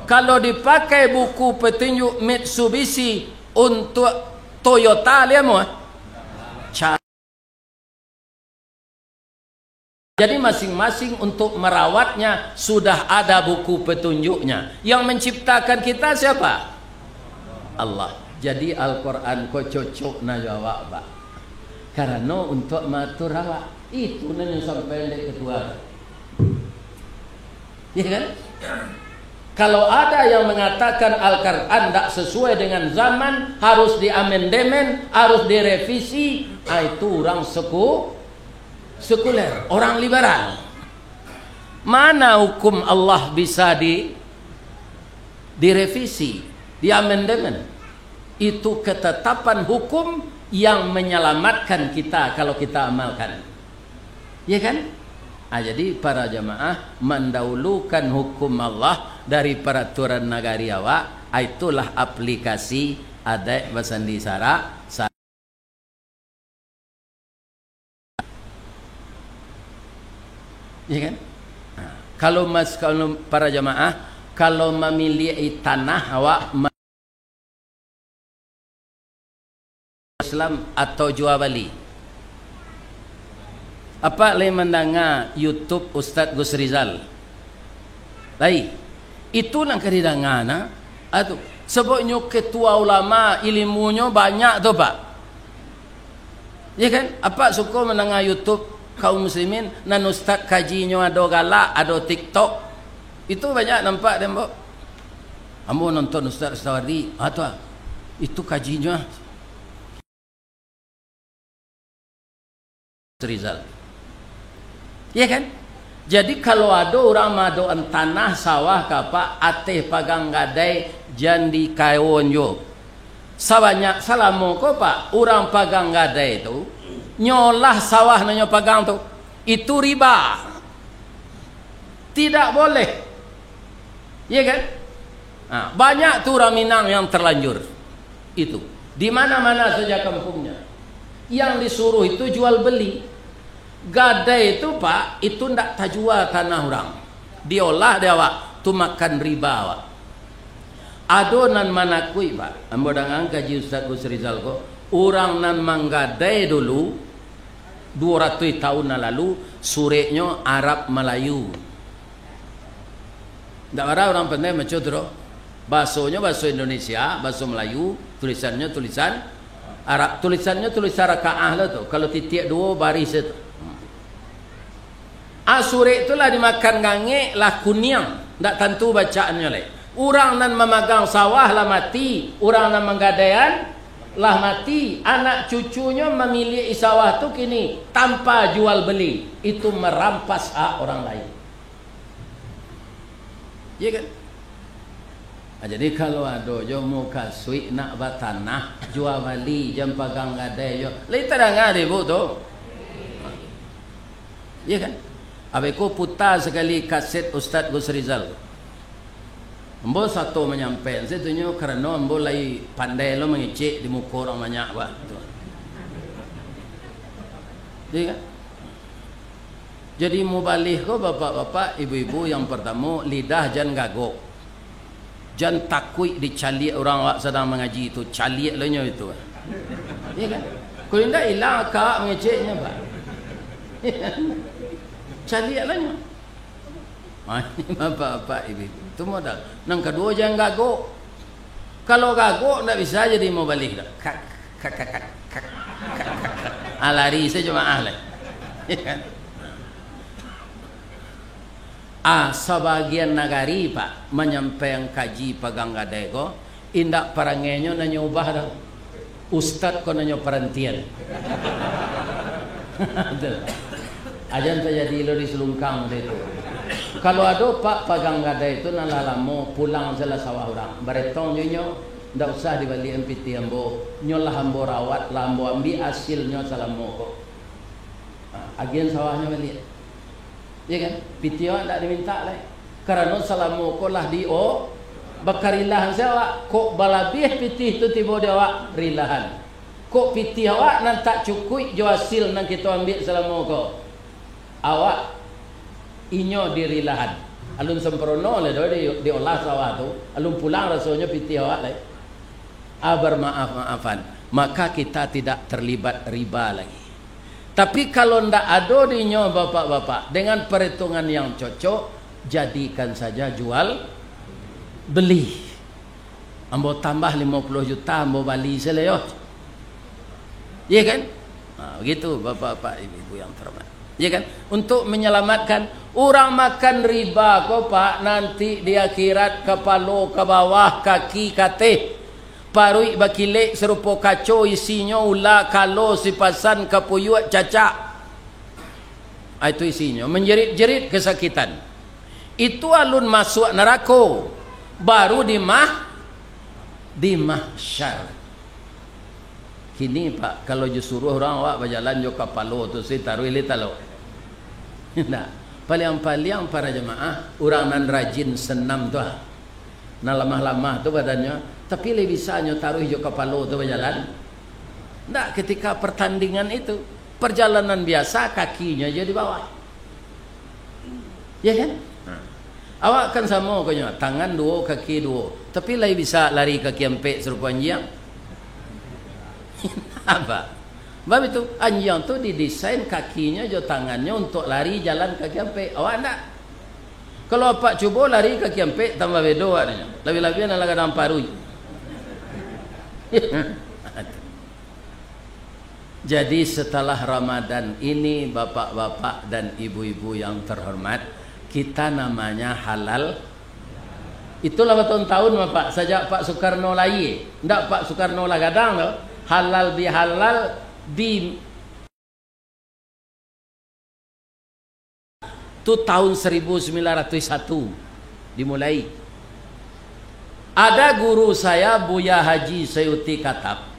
Kalau dipakai buku petunjuk Mitsubishi untuak Toyota, liamo, eh? Ca-, jadi masing-masing untuk merawatnya sudah ada buku petunjuknya. Yang menciptakan kita siapa? Allah. Jadi Al-Quran ko cocok na jo awak, Pak. Karano untuak maatur awak. Itu nan nyo sampaian dek ketua. Iya kan? Kalau ada yang mengatakan Al-Quran ndak sesuai dengan zaman, harus diamendemen, harus direvisi, ah, itu urang seku-, sekuler, orang liberal. Mana hukum Allah bisa di-, direvisi, diamendemen? Itu ketetapan hukum yang menyelamatkan kita kalau kita amalkan. Ya kan? Ah, jadi para jamaah, mandahulukan hukum Allah dari peraturan nagari awak, ah, itulah aplikasi adaik basandi sarak, sa-, ya kan? Nah, kalau mas-, kalau para jamaah, Kalau mamiliak tanah, awak ma-, Islam atau jua bali? Apak lai mandanga YouTube Ustaz Gus Rizal? Lai. Itu nan ka didanga, nah. Atu. Sababnyo ketua ulama, ilimunyo banyak tu, Pak. Ya kan? Apak suko mandanga YouTube kaum muslimin, nan ustaz kajinyo ado galak, ado TikTok. Itu banyak nampak dek ambo. Ambo nonton Ustaz Ustaz Wardi, ah, tu ah. Itu kajinyo ah. Rizal. Ya kan? Jadi, kalau ado urang maadokan tanah sawah ka apak ateh pagang gadai, jan dikawon jo. Sabanyak salamo ko, Pak, urang pagang gadai tu, nyo lah sawah nan nyo pagang tu, itu riba. Tidak boleh. Ya kan? Nah, banyak tu urang Minang yang terlanjur. Itu. Di mana-mana saja kampungnya. Yang disuruh itu jual beli. Gadai tu, Pak, itu ndak tajua tanah urang. Diolah dek awak, tu makan riba awak. Ado nan manakuik, Pak. Ambo dangang kaji Ustaz Gus Rizal ko, urang nan manggadai dulu, duo ratuih taun nan lalu, sureknyo Arab Malayu. Ndak bara urang pandai maco tu doh. Basonyo baso Indonesia, baso Malayu, tulisannyo tulisan Arab. Tulisannyo tulisan rakaah lah tu. Kalau titiak duo, baris tu. Ah, surek tu lah dimakan gangek, lah kuniang. Ndak tantu bacaannyo lai. Urang nan mamagang sawah lah mati, urang nan manggadaian lah mati. Anak cucunyo mamiliak sawah tu kini tanpa jual beli. Itu marampas hak urang lain. Iya kan? Ah, jadi, kalau ado jo mukasuik nak batanah, jua bali, jan pagang gadai jo. Lai tadanga dek ibu tu? Iya kan? Abih ko puta sakali kaset Ustaz Gus Rizal. Ambo sato manyampaian sajo tu nyo, karano ambo lai pandai lo mangecek di muko urang banyak, bah. Tu. Iya kan? Jadi, mubalih ko, bapak-bapak, ibu-ibu, yang partamo, lidah jan gagok. Jan takuik dicaliak urang awak sadang mangaji tu, caliak lo nyo itu. Iya kan? Kalau indak, ilang akak mangeceknyo, Pak. Caliak lo nyo. Ah, ini bapak-bapak, ibu-ibu. Itu modal. Nan kaduo, jan gagok. Kalau gagok, ndak bisa jadi mubalih dah. Kak, kak, kak, kak, kak, kak, kak. Ah, lari sajo jamaah lai. Ah, sabagian nagari, Pak, manyampaian kaji pagang gadai ko, indak parangainyo nan nyo ubah doh. Ustad ko nan nyo parantian. Tu. Ajan tajadi lo di Selungkang tadi tu. Kalau ado, Pak, pagang gadai tu nan lah lamo, pulang sajolah sawah urang. Baretong jo inyo, ndak usah dibaliakan pitih ambo. Nyo lah ambo rawat, lah ambo ambiak asilnyo salamo ko. Ha, agiahan sawahnyo baliak. Iya kan? Pitih awak ndak dimintak lai. Karano salamo ko lah di o-, bakarilahan se awak. Kok balabiah pitih tu tibo di awak, rilahan. Kok pitih awak nan tak cukuik jo asil nan kito ambiak salamo ko, awak inyo dirilahan. Alun sampurono lai doh di, diolah sawah tu. Alun pulang rasonyo pitih awak lai. Ah, bermaaf-maafan. Maka kita tidak terlibat riba lagi. Tapi kalau ndak ado dinyo, bapak-bapak, dengan perhitungan yang cocok, jadikan saja jual beli. Ambo tambah limo puluah juta, ambo bali se lai yo. Iya kan? Ha, begitu, bapak-bapak, ibu-ibu yang terhormat. Iya kan? Untuk menyelamatkan, urang makan riba ko, Pak, nanti di akhirat kapalo ka bawah, kaki ka ateh. Paruik bakilek sarupo kaco, isinyo ula, kalo, sipasan, kapuyuak, cacak. Ah, itu isinyo. Manjerit-jerit kasakitan. Itu alun masuak narako. Baru di mah-, di mahsyar. Kini, Pak, kalau jo suruah urang awak bajalan jo kapalo tu, si taruih lai talok. Ndak. Paliang-paliang para jamaah, urang nan rajin senam tu ah. Nan lamah-lamah tu badannyo, tapi lai bisa nyo taruih jo kapalo tu bajalan? Ndak, ketika pertandingan itu, perjalanan biasa, kakinyo jo di bawah. Ya kan? Nah. Awak kan samo konyo, tangan duo, kaki duo. Tapi lai bisa lari kaki ampek sarupo anjiang? Apa? Bab itu, anjiang tu didesain kakinyo jo tangannyo untuak lari jalan kaki ampek. Awak ndak? Kalau apak cubo lari kaki ampek, tambah bedo awak nyo. Labiah-labiah nan lah gadang paruik. Jadi, setelah Ramadan ini, bapak-bapak dan ibu-ibu yang terhormat, kita namanya halal. Itulah batahun-tahun, Bapak, sajak Pak Soekarno lahia. Ndak, Pak Soekarno lah gadang tu. Halal bihalal di Tu tahun seribu sembilan ratus satu dimulai. Ada guru saya, Buya Haji Sayuti Katap.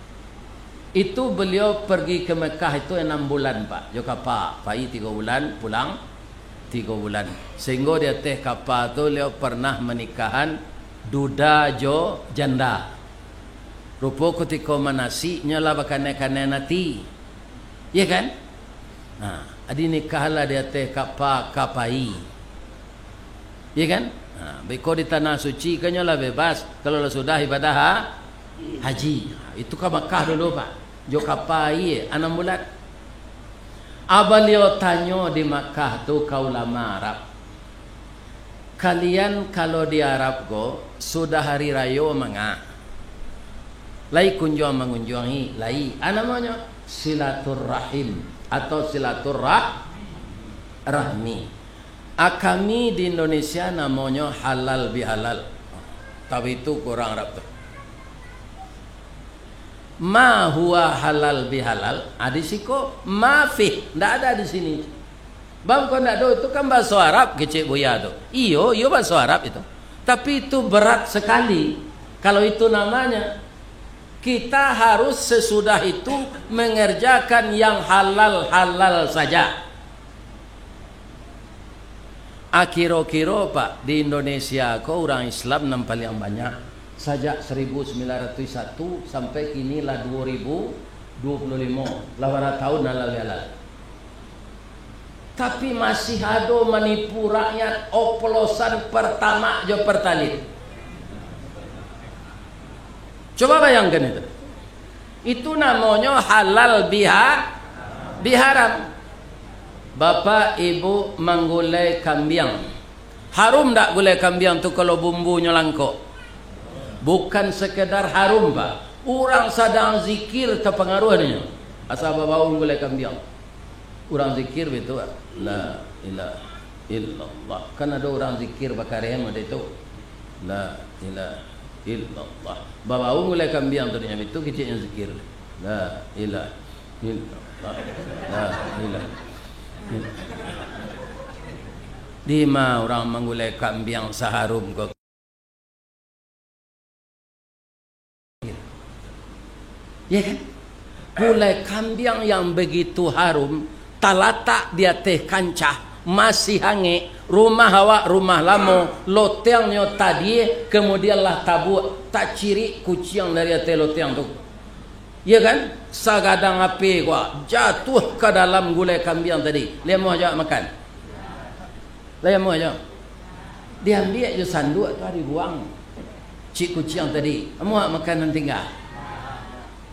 Itu beliau pergi ke Mekah itu enam bulan, Pak. Jo kapa, pai tigo bulan, pulang tigo bulan. Sehingga di ateh kapa tu, beliau pernah manikahan duda jo janda. Rupo kutiko manasik, nyo lah bakanai-kanai ati. Iya kan? Nah, adi nikahlah di ateh kapa ka pai. Iya kan? Nah, beko di tanah suci kan nyo lah bebas, kalau lah sudah ibadah ha-, haji. Nah, itu ka Makkah dulu, Pak. Jo kapa, iya, anam bulan. Baliau tanyo di Makkah tu ka ulama Arab. Kalian kalau di Arab ko, sudah hari rayo manga? Lai kunjuang mangunjuangi? Lai. A namonyo silaturahim atau silaturah-, rahmi. A kami di Indonesia namonyo halal bihalal. Tapi itu kurang Arab tu. Ma huwa halal bihalal, a di siko, ma fih, ndak ada di sini. Bang, kok ndak do, itu kan bahaso Arab, kecek Buya tu. Iyo, iyo bahaso Arab itu. Tapi itu berat sekali. Kalau itu namanya, kita harus sesudah itu mengerjakan yang halal-halal saja. Akiro-kiro, Pak, di Indonesia ko urang Islam nan paliang banyak. Sajak seribu sembilan ratus satu sampai kini lah dua ribu dua puluh lima, lah bara tahun halal bihalal. Tapi masih ado manipu rakyat oplosan Pertamax jo Pertalite. Coba bayangkan itu. Itu namonyo halal biha-, biharam. Bapak Ibu manggulai kambiang. Harum ndak gulai kambiang tu kalau bumbunyo langkok? Bukan sekedar harum, Pak. Urang sadang zikir tapangaruah dek nyo. Asa babaun gulai kambiang. Urang zikir bitu, Pak. La ilaha illallah. Kan ado urang zikir bakareh mode tu. La ilaha illallah. Babaun gulai kambiang tu dek nyo bitu, kecek nyo zikir. La ilaha illallah. La ilaha illallah. Dima urang manggulai kambiang saharum ko? Ya kan? Gulai kambiang yang begitu harum, talatak di ateh kancah, masih angek, rumah awak rumah lamo, lotiangnyo tadie, kemudian lah tabuak, tacirik kuciang dari ateh lotiang tu. Ya kan? Sagadang api ko, jatuah ka dalam gulai kambiang tadi. Lai amuah jo awak makan? Lai amuah jo? Diambiak jo sanduak tu, dibuang. Cik kuciang tadi, amuah makan nan tingga?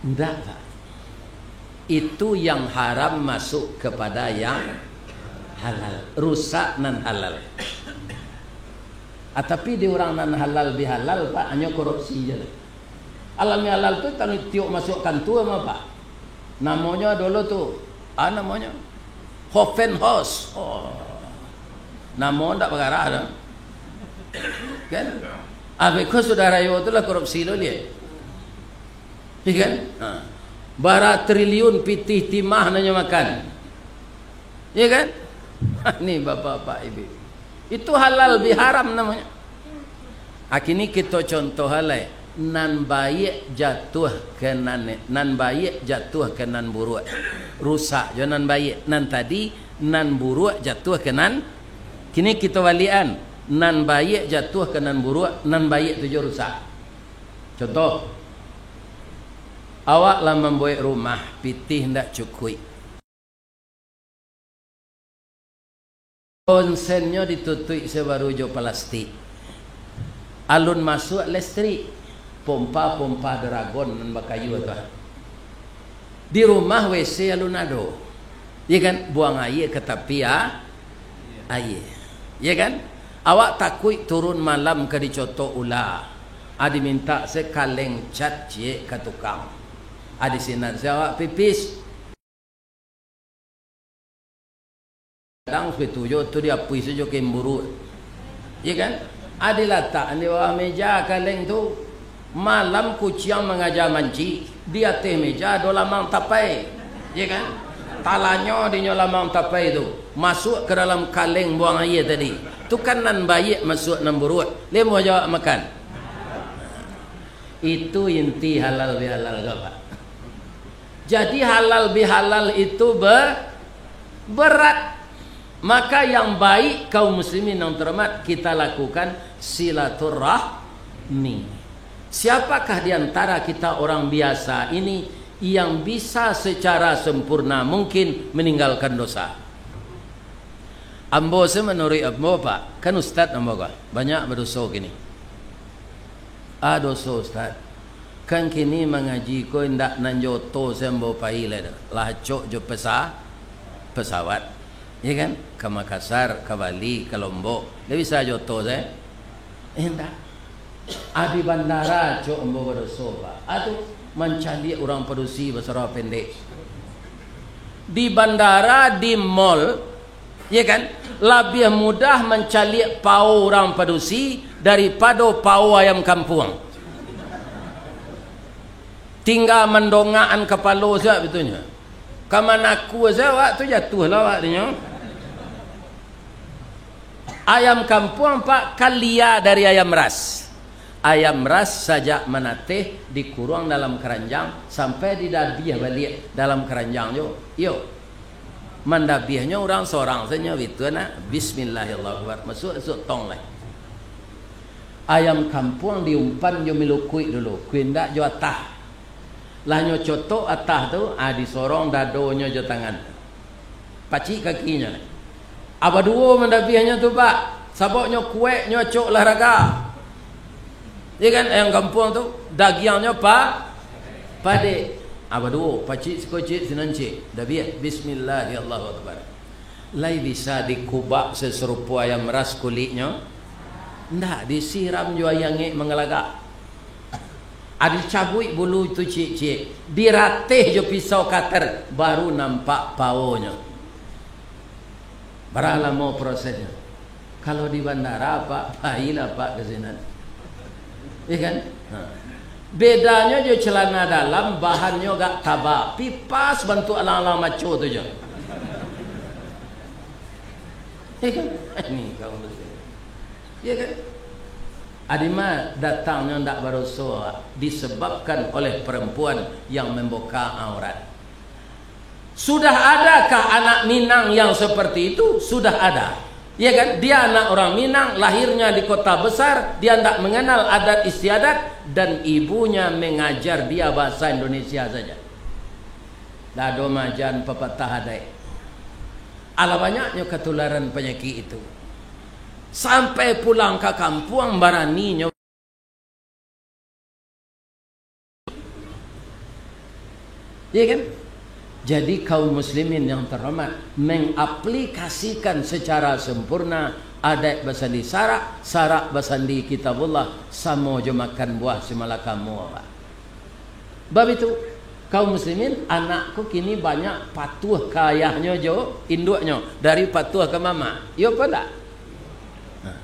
Ndak, Pak. Itu yang haram masuk kepada yang halal. Rusak nan halal. Ah, tapi di urang nan halal bihalal, Pak, hanyo korupsi je lah. Halal bihalal tu tadi tiok masuak kantua mah, Pak. Namonyo dulu tu, ah, namonyo Hoffenhaus. Oh. Namo ndak bagarah tu. Kan? Abih ko sudah rayo tu lah korupsi lo liek. Iya kan? Ha. Bara triliun pitih timah nan nyo makan. Iya kan? Ni bapak-bapak, ibu-ibu. Itu halal biharam namonyo. A kini kito contoh alai, nan baiak jatuah ka nan, nan baiak jatuah ka nan buruak. Rusak jo nan baiak. Nan tadi, nan buruak jatuah ka nan, kini kito baliakan, nan baiak jatuah ka nan buruak, nan baiak tu jo rusak. Contoh, awak lah mambuek rumah, pitih ndak cukuik. Onsennyo ditutuik sabaru jo palastik. Alun masuak listrik, pompa-pompa Dragon nan bakayu tu. Di rumah W C alun ado. Ya kan? Buang aia ka tapi, ah, aia. Ya kan? Awak takuik turun malam ka dicotok ula. Ah, dimintak se kaleng cat ciek ka tukang. Ah, di sinan se awak pipis. Kadang setuju tu diapuih sajo kain buruak. Ya kan? Ah, dilatak di bawah meja kaleng tu. Malam kuciang mangaja mancik, di ateh meja ado lamang tapai. Ya kan? Talanyo dinyo lamang tapai tu. Masuak ka dalam kaleng buang aia tadi. Tu kan nan baiak masuak nan buruak. Lemuah jo awak makan. Itu inti halal bihalal ko, Pak. Jadi halal bihalal itu be-, berat. Maka yang baik, kaum muslimin yang terhormat, kita lakukan silaturahmi. Siapakah di antara kita orang biasa ini yang bisa secara sempurna mungkin meninggalkan dosa? Ambo se manuruik ambo, Pak, kan ustad ambo ko, banyak badoso kini. Ah, doso, Ustaz. Kan kini mangaji ko indak nan jo oto se ambo pai lai doh. Lah acok jo pesa-, pesawat. Ya kan? Ka Makassar, ka Bali, ka Lombok. Ndak bisa jo oto se. Indak. Ah, di bandara acok ambo badoso, Pak. Ah, tu mancaliak urang padusi basarah pendek. Di bandara, di mall, ya kan, labiah mudah mancaliak pao urang padusi daripado pao ayam kampuang. Tingga mandongakan kapalo sajo bitunyo. Ka manakua sajo awak tu, jatuahlah awak dinyo. Ayam kampuang, Pak, kan lia dari ayam ras. Ayam ras sajak manateh dikuruang dalam karanjang sampai didabiah baliak dalam karanjang jo. Iyo. Mandabiahnyo urang sorang sajo, bitu nak. Bismillahirrahmanirrahim. Masuak, masuak tong lai. Ayam kampuang diumpan jo milukuik dulu, kok indak jo atah. Lah nyo cotok atah tu, ah, disorong dadonyo jo tangan. Pacik kakinyo. Ah, baduo mandabiahnyo tu, Pak. Sabab nyo kuaik, nyo acok olahraga. Ya kan, ayam kampuang tu, dagiangnyo pa-, padek. Ah, baduo, pacik siko ciek, sinan ciek. Dabiah, bismillah, ya Allahu Akbar. Lai bisa dikubak sasarupo ayam ras kuliknyo? Ndak, disiram jo aia angek manggalagak. Ah, dicabuik bulu tu ciek-ciek, dirateh jo pisau cutter, baru nampak paonyo. Bara lamo prosesnyo? Kalau di bandara, Pak, pailah, Pak, ka sinan. Iya kan? Ha. Bedanyo jo celana dalam, bahannyo agak taba, pi pas bantuak alang-alang maco tu jo. Iya kan? Ini kaum muslimin. Iya kan? Adima datangnyo ndak badoso, disebabkan oleh perempuan yang membuka aurat. Sudah adakah anak Minang yang seperti itu? Sudah ada. Ya kan? Dia anak orang Minang, lahirnya di kota besar, dia ndak mengenal adat istiadat, dan ibunya mengajar dia bahasa Indonesia saja. Ndak ado majan papatah adaik. Alah banyaknyo katularan panyakik itu. Sampai pulang ka kampuang, baraninyo. Iya kan? Jadi, kaum muslimin yang terhormat, mengaplikasikan secara sempurna adat basandi sarak, sarak basandi kitabullah, samo jo makan buah simalakamo, Pak. Bab itu, kaum muslimin, anak ko kini banyak patuah ka ayahnyo jo induaknyo, dari patuah ka mamak. Iyo apa ndak? Nah.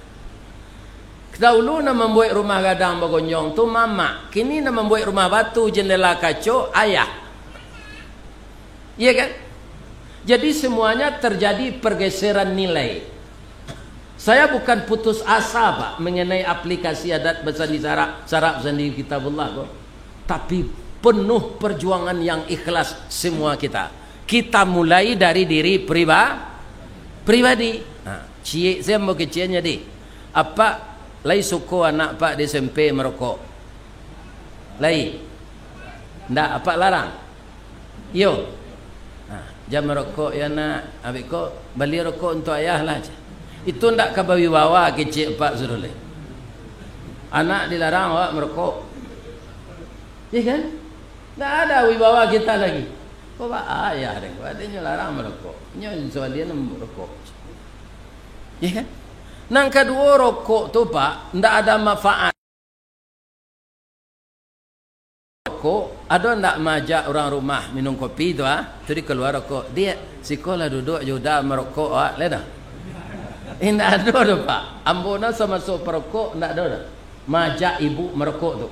Dahulu nan mambuek rumah gadang bagonjong tu mamak, kini nan mambuek rumah batu, jendela kaco, ayah. Iya kan? Jadi, semuanya terjadi pergeseran nilai. Saya bukan putus asa, Pak, mengenai aplikasi adat basandi sarak, sarak basandi kitabullah ko. Tapi penuh perjuangan yang ikhlas semua kita. Kita mulai dari diri priba-, pribadi. Ha, ciek se ambo kecek jadi. Apak lai suko anak Apak di S M P marokok? Lai. Ndak, Apak larang? Iyo. Ha, jan marokok yo, Nak. Abih ko, bali rokok untuak ayah lah, cek. Itu ndak ka bawibawa kecek Pak Suruleh. Anak dilarang awak merokok. Iya kan? Ndak ada wibawa kita lagi. Kok Pak ayah deh, Pak, dia nyo larang merokok. Nyo insya Allah dia merokok. Iya kan? Nang kaduo, rokok tu, Pak, ndak ada manfaat. Rokok, ado ndak maajak urang rumah minum kopi tu, ah? Tu dikaluar rokok. Diak, siko lah duduak jo uda marokok, awak, lai dah. Indak ado doh, Pak. Ambo nan samasuak parokok, ndak ado doh. Maajak ibu marokok tu.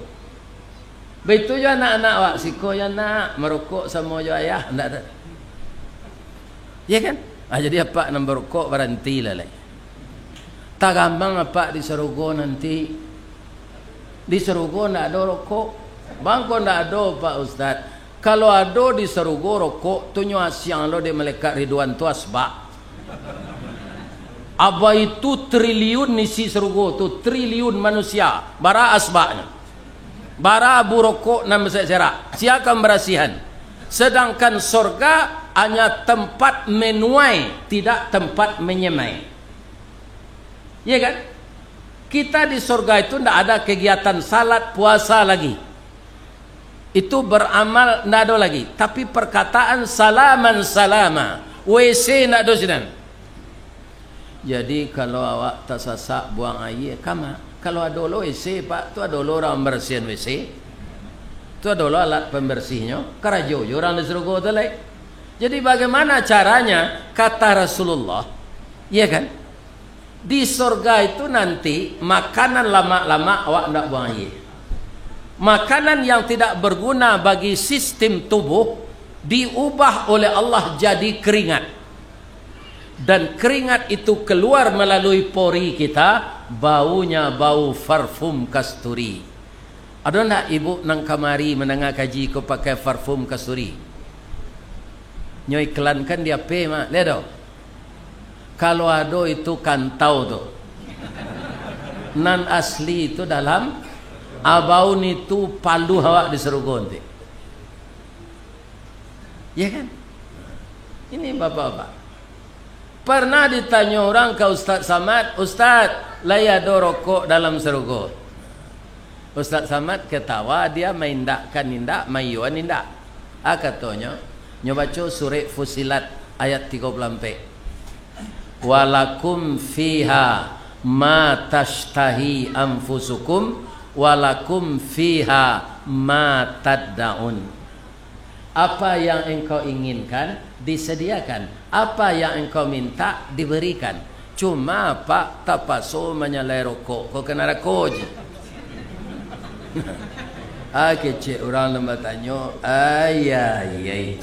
Baitu jo anak-anak awak, siko yo nak marokok samo jo ayah, ndak ado. Iya kan? Ah, jadi apak nan barokok barantilah lai. Tagamang apak di sarugo nanti. Di sarugo ndak ado rokok. Bangko ndak ado, Pak Ustaz. Kalau ado di sarugo rokok, tu nyo asiang lo dek malaikat Ridwan tu asbak. Abah itu triliun isi sarugo tu, triliun manusia. Bara asbaknyo? Bara abu rokok nan baserak-serak? Sia ka mambarasihan? Sedangkan sorga hanya tempat menuai, tidak tempat menyemai. Iya kan? Kita di sorga itu ndak ada kegiatan salat, puasa lagi. Itu beramal ndak ado lagi. Tapi perkataan salaman salama, W C ndak ado sinan. Jadi, kalau awak tasasak buang aia, kama? Kalau ado lo W C, Pak, tu ado lo urang mambarasihan W C. Tu ado lo alat pambarasihnyo, karajo jo urang di sarugo tu lai. Jadi, bagaimana caranya? Kata Rasulullah, iya kan? Di sorga itu nanti makanan lamak-lamak awak ndak buang aia. Makanan yang tidak berguna bagi sistem tubuh diubah oleh Allah jadi keringat. Dan keringat itu keluar melalui pori kita, baunya bau parfum kasturi. Ado ndak ibu nan kamari mandanga kaji ko pakai parfum kasturi? Nyo iklankan di H P mah, lai ado? Kalau ado itu kantau tu. Nan asli itu dalam, abaun itu paluah awak di sarugo nanti. Ya kan? Ini bapak-bapak. Pernah ditanyo urang ka Ustaz Samad, "Ustaz, lai ado rokok dalam sarugo?" Ustaz Samad ketawa, dia maindakkan indak, maiyoan indak. Ah, katonyo, nyo baco surek Fusilat ayat tigo puluah ampek. "Walakum fiha ma tashtahi anfusukum, walakum fiha ma taddaun." Apa yang engkau inginkan, disediakan. Apa yang engkau minta, diberikan. Cuma, Pak, tapaso manyalai rokok ko ka narako ji. Ah, kecek urang nan batanyo, ayai.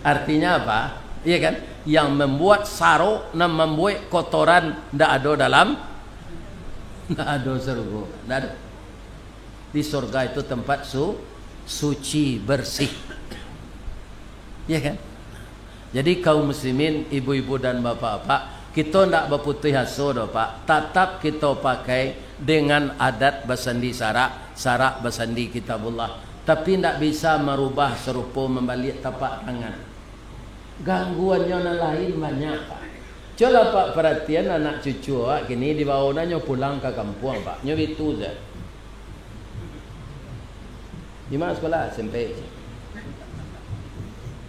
Artinya apa? Iya kan? Yang membuat sarok, nan mambuek kotoran, ndak ado dalam, ndak ado sarugo. Ndak ado. Di sorga itu tempat su-, suci, bersih. Ya kan? Jadi, kaum muslimin, ibu-ibu dan bapak-bapak, kito ndak baputuih aso doh, Pak. Tatap kito pakai dengan adat basandi sarak, sarak basandi Kitabullah. Tapi ndak bisa marubah sarupo mambaliak tapak tangan. Gangguannyo nan lain banyak, Pak. Cubolah, Pak, paratian anak cucu awak kini, dibawo nyo pulang ka kampuang, Pak. Nyo bitu sajo. Di ma sekolah? S M P.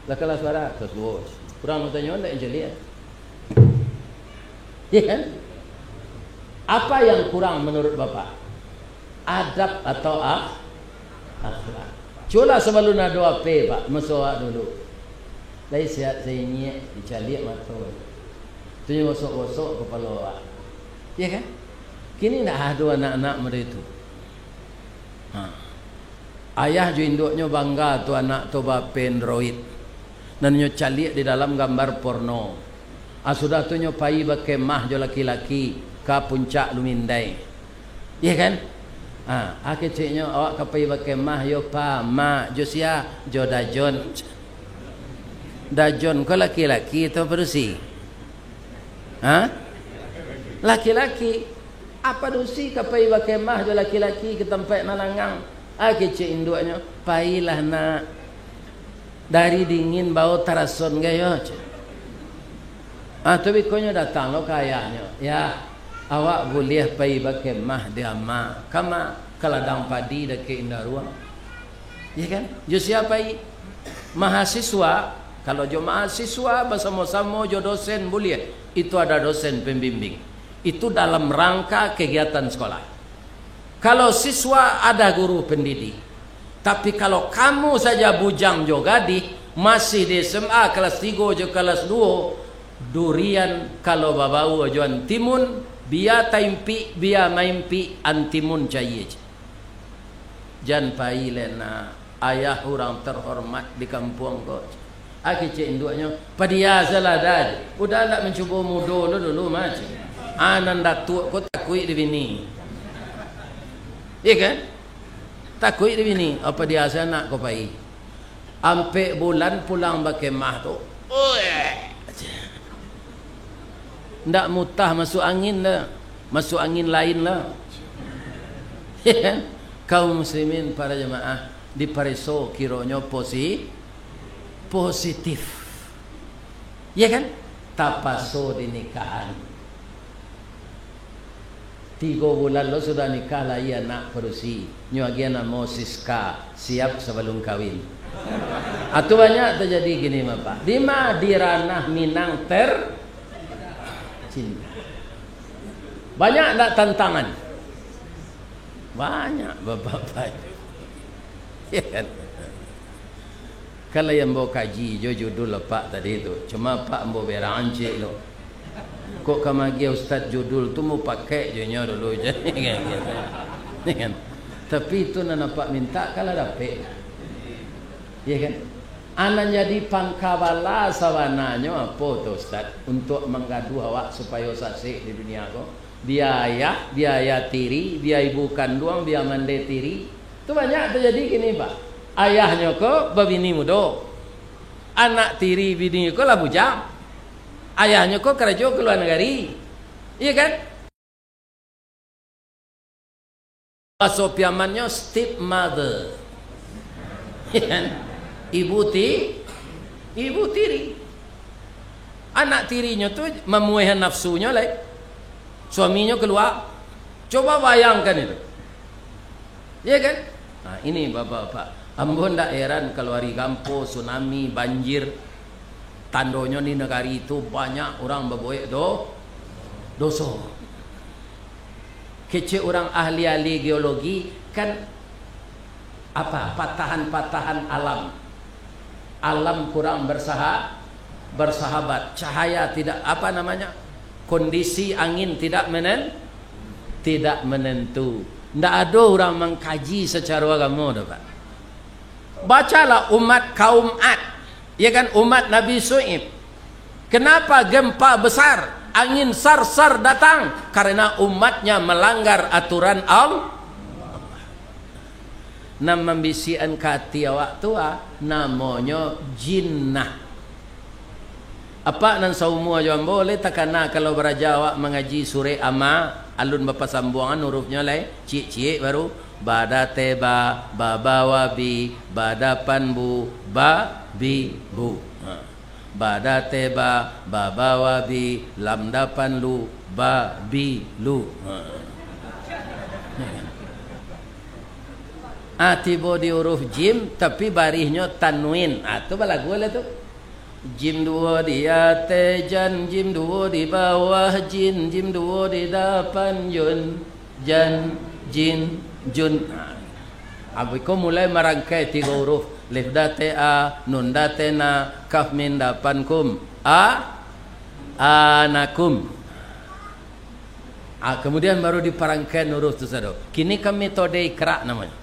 Lah kalas bara? Kalas duo. Kurang batanyo, ndak yang caliak. Iya kan? Apa yang kurang menurut Bapak? Adab atau ak-, akhlak? Cubolah, sabalun ado H P, Pak, maso awak dulu. Lai sehat sainiak, dicaliak mato. Tu nyo gosok-gosok kapalo awak. Iya kan? Kini ndak ado anak-anak model itu. Ha. Ayah jo induaknyo bangga tu anak tu ba-H P Android. Nan nyo caliak di dalam gambar porno. Ah, sudah tu nyo pai bakemah jo laki-laki ka Puncak Lumindai. Iya kan? Ah, ah, keceknyo, "Awak ka pai bakemah yo, Pa, Mak, jo sia?" "Jo Dajon." Dajon ko laki-laki atau padusi? Ha? Laki-laki. Apa dusi ka pai bakemah jo laki-laki ka tampek nan langang? Ah, kecek induaknyo, "Pailah, Nak. Dari dingin bao tarason gayo," cek. Ah, tu bikonyo datang lo ka ayahnyo. "Yah, awak buliah pai bakemah di ama, kama ka ladang padi dakek Indaruang." Ya kan? Jo sia pai? Mahasiswa, kalau jo mahasiswa basamo-samo jo dosen buliah. Itu ada dosen pembimbing. Itu dalam rangka kegiatan sekolah. Kalau siswa ada guru pendidik. Tapi kalau kamu saja bujang jo gadih, masih di S M A kelas tigo jo kelas duo, durian kalau babau jo antimun, bia taimpik, bia maimpik, antimun cayie. Jan pai lai nak, ayah urang terhormat di kampuang ko. Ah, kecek induaknyo, "Padia salah dah. Udah ndak mancubo mudo lo dulu, mah," cek. Ah, nan datuak ko takuik di bini. Iya kan? Takuik di bini. Apa dia sanak ko pai. Ampek bulan pulang bakemah tu. Oi. Ndak mutah masuk angin dah. Masuk angin lain lah. Kaum muslimin, para jamaah, dipareso kironyo posi-, positif. Ya kan? Tapaso dinikahan. Tigo bulan lo sudah nikah, lahia anak padusi. Nyo agiah namo Siska, siap sabalum kawin. Atu banyak tajadi kini mah, Pak. Di ma di ranah Minang tercinta. Banyak ndak tantangan? Banyak, Bapak-bapak. Ya kan? Kan lai ambo kaji jo judul apak tadi tu. Cuma apak ambo berang ancik tu. Kok ka magiah ustaz judul tu, mau pakai jo nyo dulu, jan kan? Tapi itu nan apak minta, kan lah dapek. Ya kan? Anan jadi pangkabala sabananyo apo tu, Ustaz? Untuak manggaduah awak supayo sasek di dunia ko. Biaya, biaya tiri, biaya ibu kanduang, biaya mande tiri. Tu banyak tajadi kini, Pak. Ayahnyo ko babini mudo. Anak tiri bini ko lah bujang. Ayahnyo ko karajo ka lua nagari. Iya kan? Baso Piamannyo stepmother. Iya kan? Ibu ti-, ibu tiri. Anak tirinyo tu mamuehan nafsunyo lai. Suaminyo kalua. Coba bayangkan itu. Iya kan? Nah, ini bapak-bapak. Ambo ndak heran kalau ari gampo, tsunami, banjir. Tandonyo di nagari tu banyak urang babuek do-, doso. Kecek urang ahli-ahli geologi, kan apa, patahan-patahan alam. Alam kurang bersaha-, bersahabat. Cahaya tidak, apa namanya, kondisi angin tidak menen-, tidak menentu. Ndak ado urang mangkaji sacaro agamo doh, Pak. Bacalah umat kaum Ad, ya kan, umat Nabi Su'aib. Kenapa gempa besar, angin sar-sar datang? Karena umatnya melanggar aturan Allah. Nan mambisiakan ka ati awak tu, ah, namonyo jinnah. Apak nan saumua jo ambo lai takana kalau baraja awak mangaji surek Amma, alun bapasambuangan hurufnyo lai, ciek-ciek baru, ba date ba, ba bawah bi, ba dapan bu, ba bi bu. Ha. Ba date ba, ba bawah bi, lam dapan lu, ba bi lu. Ha. Ah, tibo di huruf jim, tapi barihnyo tanwin. Ah, tu balagu lah tu. Jim duo di ateh jan, jim duo di bawah jin, jim duo di dapan jun, jan, jin, jun. Nah, abih ko mulai marangkai tigo huruf. Lif date a, nun date na, kaf min dapan kum. A, anakum. Ah, kemudian baru diparangkai huruf tu sado. Kini kan metode ikra namonyo.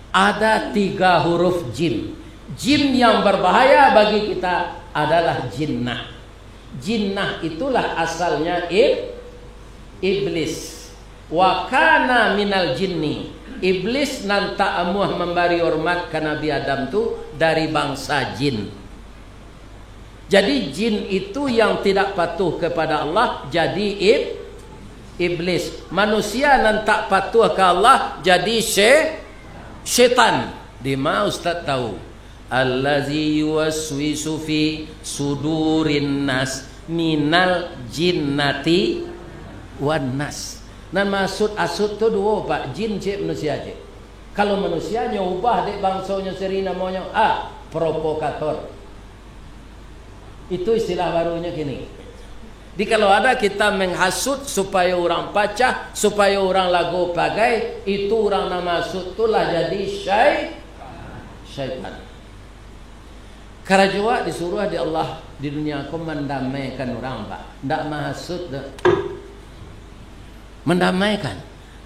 Ada tiga huruf jim. Jim yang berbahaya bagi kita adalah jinnah. Jinnah itulah asalnya ib-, iblis. Wa kana minal jinni. Iblis nan tak amuah mambari hormat ka Nabi Adam tu dari bangsa jin. Jadi, jin itu yang tidak patuh kepada Allah, jadi ib-, iblis. Manusia nan tak patuh ka Allah, jadi sye-, syetan. Di ma ustaz tahu? Allazi yuwaswisu fi sudurin nas. Minal jinnati wan nas. Nan maasut-asut tu duo, Pak, jin ciek, manusia ciek. Kalau manusia nyo ubah dek bangsonyo siri namonyo, a, provokator. Itu istilah barunyo kini. Jadi kalau ada kita menghasut supayo urang pacah, supayo urang lago pagai, itu urang nan maasut tu lah jadi syai-, syaitan. Karajo awak disuruah dek Allah di dunia ko mandamaikan urang, Pak. Ndak mahasut doh. Mandamaikan.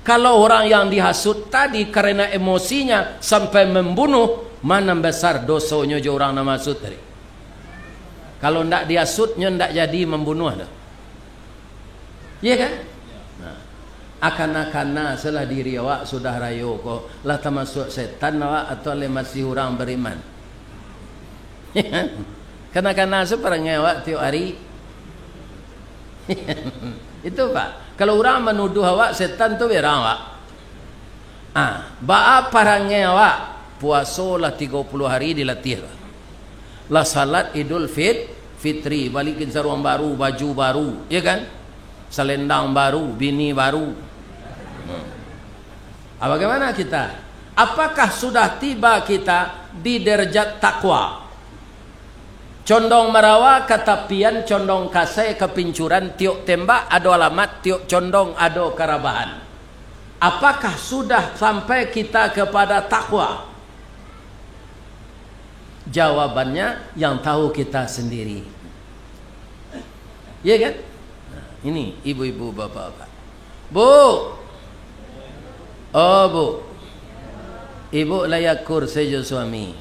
Kalau orang yang dihasut tadi karena emosinya sampai membunuh, ma nan basar dosonyo jo urang nan mahasut tadi. Kalau ndak dihasut, nyo ndak jadi mambunuah doh. Iya kan? Nah, akana-kana salah diri awak sudah rayo ko, lah tamasuak setan awak atau lai masih urang bariman? Kana-kana se parangai awak tiok ari. Itu, Pak. Kalau urang manuduah awak setan tu, berang awak. Ah, baa parangai awak? Puaso lah tigo puluah hari dilatiah. Lah salat Idul Fit-, Fitri, balikin saruang baru, baju baru, ya kan? Salendang baru, bini baru. Hmm. Ah, bagaimana kita? Apakah sudah tiba kita di derajat takwa? Condong marawa ka tapian, condong kasai ka pincuran, tiok tembak ado alamat, tiok condong ado karabahan. Apakah sudah sampai kita kepada takwa? Jawabannya yang tahu kita sendiri. Iya kan? Nah, ini ibu-ibu, bapak-bapak. Bu! Oh, Bu. Ibu lai akur sajo suami.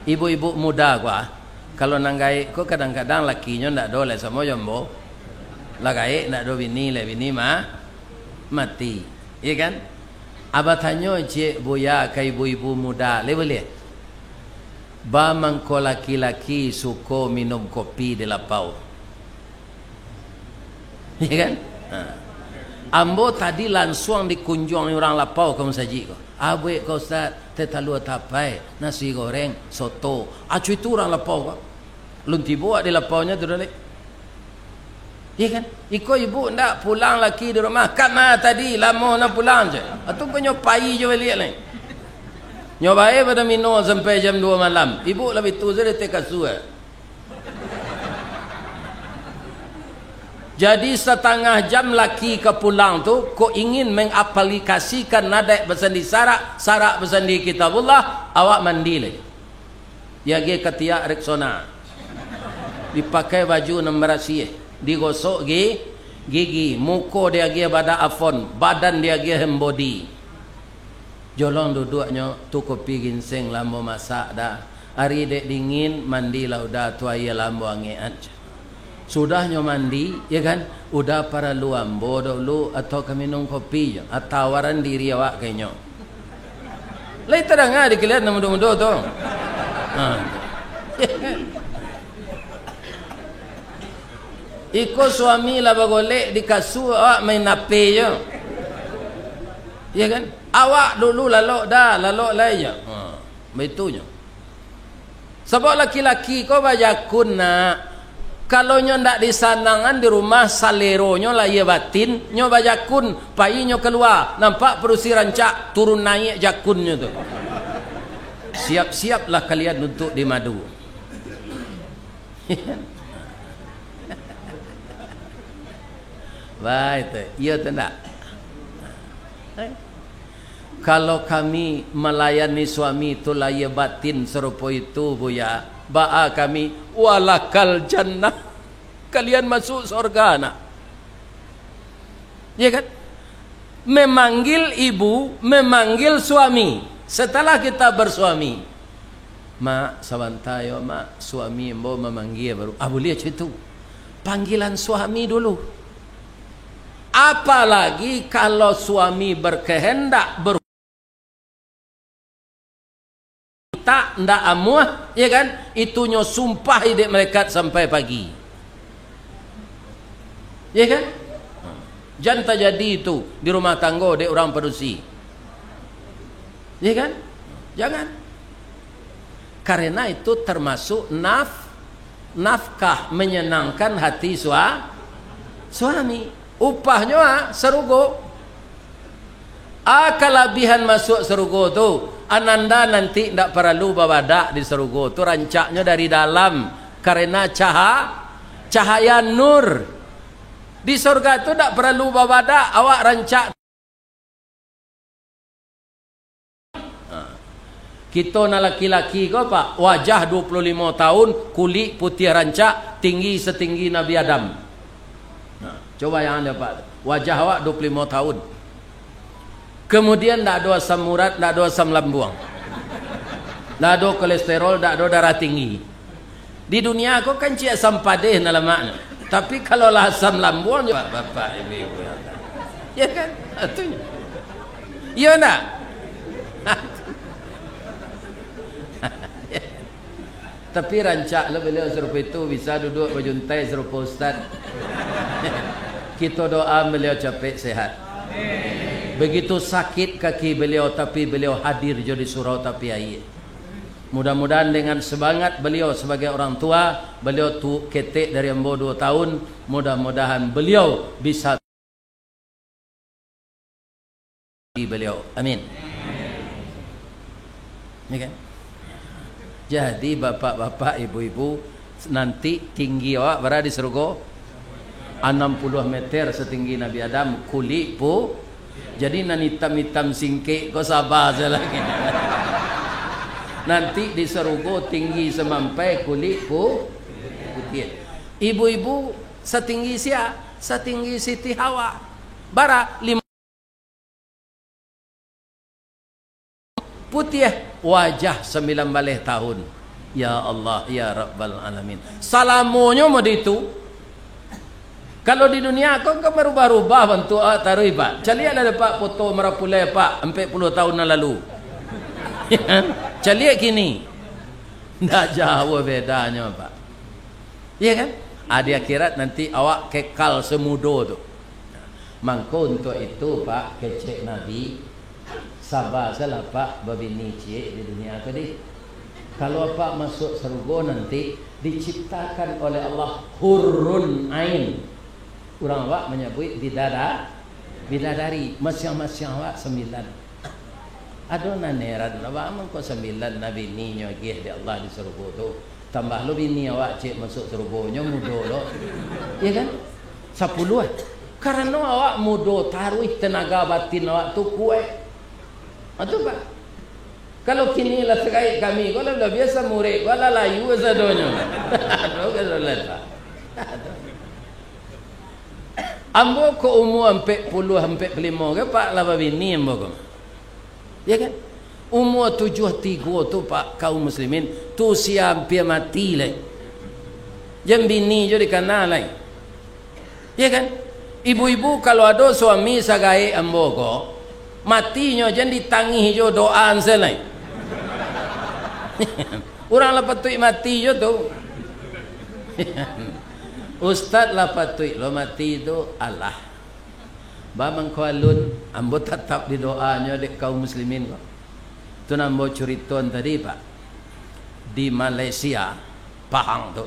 Ibu-ibu muda ko, ah. Kalau nan gaek ko kadang-kadang lakinyo ndak ado lai samo jo ambo. Lah gaek ndak ado bini, lai bini ma-, mati. Iya kan? Abah tanyo ciek, Buya, ka ibu-ibu muda, lai buliah? Ba mangko laki-laki suko minum kopi di lapau? Iya kan? Ha. Ambo tadi lansuang dikunjuangi urang lapau ka masajik ko. Abuik ko, Ustaz, teh talua tapai, nasi goreng, soto. Acu itu urang lapau ko. Lun tibo awak di lapaunyo tu doh, Lek. Iya kan? Iko ibu ndak pulang laki di rumah. Kama tadi, lamo na pulang je. Atu ko nyo pai jo baliak lai. Nyo bae pado mino sampai jam dua malam. Ibu labiah tu sajo di ateh kasua. Jadi, satangah jam laki ka pulang tu, kok ingin mengaplikasikan adaik basandi sarak, sarak basandi Kitabullah, awak mandi lai. Diagiah katiak Rexona. Dipakai baju nan barasiah. Digosok gi-, gigi. Muko diagiah badak Avon. Badan diagiah hand body. Jolong duduaknyo, tu kopi ginseng lah ambo masak dah. Ari dek dingin, mandilah udah tu, aia lah ambo angekan. Sudahnyo mandi, ya kan, udah paralu ambo dulu atau ka minum kopi jo? Ah, tawaran diri awak ka inyo. Lai tadanga dek kalian nan mudo-mudo tu? Ha. Iko suami lah bagolek di kasua, awak main H P jo. Ya kan? Awak dulu lalok dah, lalok lai jo. Ha, baitu nyo. Sabab laki-laki ko bajakun, nak. Kalau nyo ndak disanangan di rumah, saleronyo lahia batin, nyo bajakun, painyo kalua, nampak padusi rancak, turun naiak jakunnyo tu. Siap-siaplah kalian untuk dimadu. Baik tu. Iya tu ndak? Kalau kami malayani suami tu lahia batin sarupo itu, Buya, baa kami, walakal jannah. Kalian masuk sorga, nak. Ya kan? Memanggil ibu, memanggil suami. Setelah kita bersuami, "Mak, sabanta yo, Mak, suami ambo mamanggia baru." Ah, buliah cak itu. Panggilan suami dulu. Apalagi kalau suami berkehendak ber-, tak, ndak amuah, ya kan? Itunyo sumpahi dek malaikat sampai pagi. Ya kan? Jan tajadi itu di rumah tanggo dek urang padusi. Ya kan? Jangan. Karena itu termasuk naf-, nafkah, menyenangkan hati sua-, suami. Upahnyo, ah, sarugo. Ah, kalabihan masuak sarugo tu, ananda nanti ndak paralu babadak di sarugo tu, rancaknyo dari dalam, karena caha-, cahaya nur. Di sorga tu ndak paralu babadak, awak rancak. Ha. Kito nan laki-laki ko, Pak, wajah dua puluh limo tahun, kulik putiah rancak, tinggi satinggi Nabi Adam. Nah, coba yang anda, Pak, wajah awak dua puluh limo tahun. Kemudian ndak ado asam urat, ndak ado asam lambuang. Ndak ado kolesterol, ndak ado darah tinggi. Di dunia ko kan ciek asam padeh nan lamak tu. Tapi kalau lah asam lambuang, bapak, bapak, ibu-ibu. Ya kan? Itu. Iya ndak? Tapi rancak lah beliau sarupo itu, bisa duduk bajuntai sarupo ustaz. Kito doa beliau capek sehat. Begitu sakit kaki beliau, tapi beliau hadir jo di surau tapi aia. Mudah-mudahan dengan semangat beliau sebagai orang tua, beliau tu ketek dari ambo dua tahun, mudah-mudahan beliau bisa beliau. Amin. Ya kan? Jadi, bapak-bapak, ibu-ibu, nanti tinggi awak bara di surga? Anam puluah meter satinggi Nabi Adam, kulik pu-, jadi nan itam-itam singkek ko saba sajo lai. Nanti di sarugo tinggi samampai kulik pu-, putiah. Ibu-ibu satinggi sia? Satinggi Siti Hawa. Bara? Lima putiah, wajah sambilan baleh tahun. Ya Allah, ya Rabbal Alamin. Salamonyo mode itu. Kalau di dunia ko kan barubah-rubah bantuak awak taruih, Pak. Caliaklah dek Pak foto marapulai, Pak, ampek puluah tahun nan lalu. Caliak kini. Ndak jauh bedanyo, Pak. Iya kan? Ah, di akhirat nanti awak kekal semudo tu. Mangko untuak itu, Pak, kecek Nabi, saba sajolah, Pak, babini ciek di dunia ko dih. Kalau Apak masuak sarugo nanti, diciptakan oleh Allah hurun ain. Urang awak manyabuik bidada-, bidadari, masiang-masiang awak sambilan. Ado nan heran, lah, baa mangko sambilan lah bininyo agiah dek Allah di sarugo tu. Tambah lo bini awak ciek masuak sarugo, nyo mudo lo. Iya kan? Sapuluah. Karano awak mudo taruih, tenaga batin awak tu kuaik. Ha, tu, Pak. Kalau kini lah sagaek kami, ko lah, lah biasa murik, ko lah layu sadonyo. Aduh, kalau lah, Pak. Ambo ko umua ampek puluah, ampek puluah limo ko, Pak, lah babini ambo ko. Ya kan? Umua tujuah tigo tu, Pak, kaum muslimin, tu usia ampia mati lai. Jan bini jo dikana lai. Ya kan? Ibu-ibu, kalau ado suami sagaek ambo ko, matinyo jan ditangih jo doa sajo lai. Urang lah patuik mati jo tu. Ustaz lah patuik lo mati tu, alah. Baa mangko alun, ambo tatap didoanyo dek kaum muslimin ko. Tu nan ambo curitoan tadi, Pak. Di Malaysia, Pahang tu,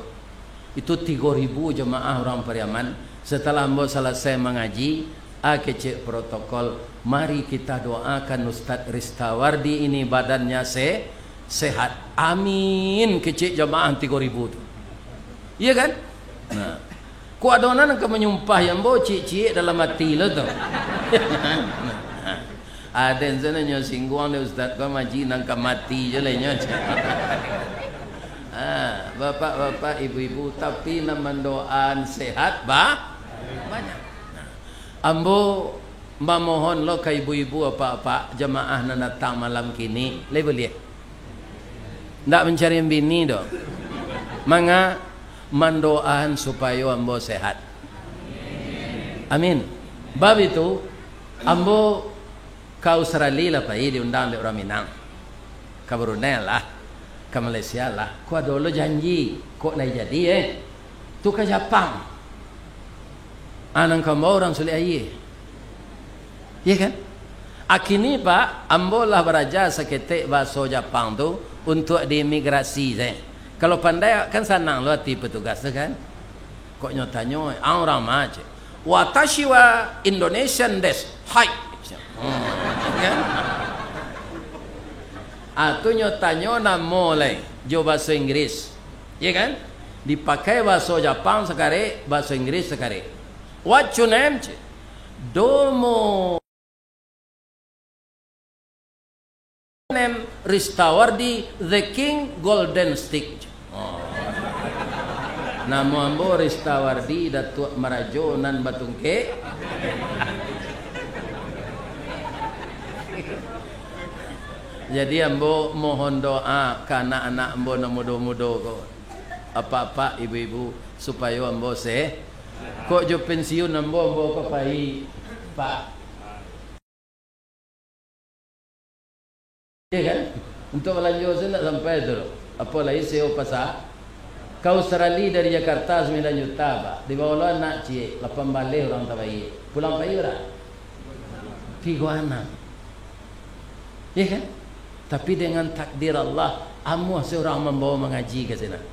itu tigo ribu jamaah urang Pariaman. Setelah ambo salasai mangaji, a kecek protokol, "Mari kita doakan Ustaz Ristawardi ini badannya se-, sehat." "Amin," kecek jamaah tigo ribu tu. Iya kan? Nah. Kok ado nan ka manyumpahi ambo ciek-ciek dalam ati lo tu. Aden sana nyo singguang dek ustaz ko, maji nan ka mati jo lai nyo. Ah, bapak-bapak, ibu-ibu, tapi nan mandoaan sehat ba-, banyak. Nah, ambo mamohon lo ka ibu-ibu, apak-apak, jamaah nan datang malam kini, lai buliah? Ndak mancari bini doh. Manga, mandoaan supayo ambo sehat. Amin. Bab itu, ambo ka Australia lah pai diundang dek urang Minang. Ka Brunei lah, ka Malaysia lah. Ko ado lo janji, kok lai jadi, eh. Tu ka Japang. Ah, nan ka ambo urang Sulik Aia. Iya kan? Akini, Pak, ambo lah baraja saketek bahaso Japang tu untuak di imigrasi sajo. Kalau pandai, kan sanang lo ati petugas tu kan. Kok nyo tanyo, "Ah, urang ma?" cek. "Watashi wa Indonesian desu." "Hai." Kan? Ah, tu nyo tanyo namo lai, jo bahaso Inggris. Iya kan? Dipakai bahaso Japang sakarek, bahaso Inggris sakarek. "What your name?" cek. "Domo." Name Ristawardi the King Golden Stick. Oh. "Namo ambo Ristawardi Datuak Marajo nan batungkek." Jadi ambo mohon doa ka anak-anak ambo nan mudo-mudo ko, apak-apak, ibu-ibu, supayo ambo se-, kok jo pensiun ambo, ambo ka pai, Pak. Iya kan? Untuk balanjo sajo ndak sampai tu. Apo lai sewa pasa. Ka Australia dari Jakarta sambilan juta, Pak. Dibawa lo anak ciek, lapan baleh urang tabayia. Pulang pai bara? Tigo anam. Iya kan? Tapi dengan takdir Allah, amuah se urang mambawa mangaji ka sinan.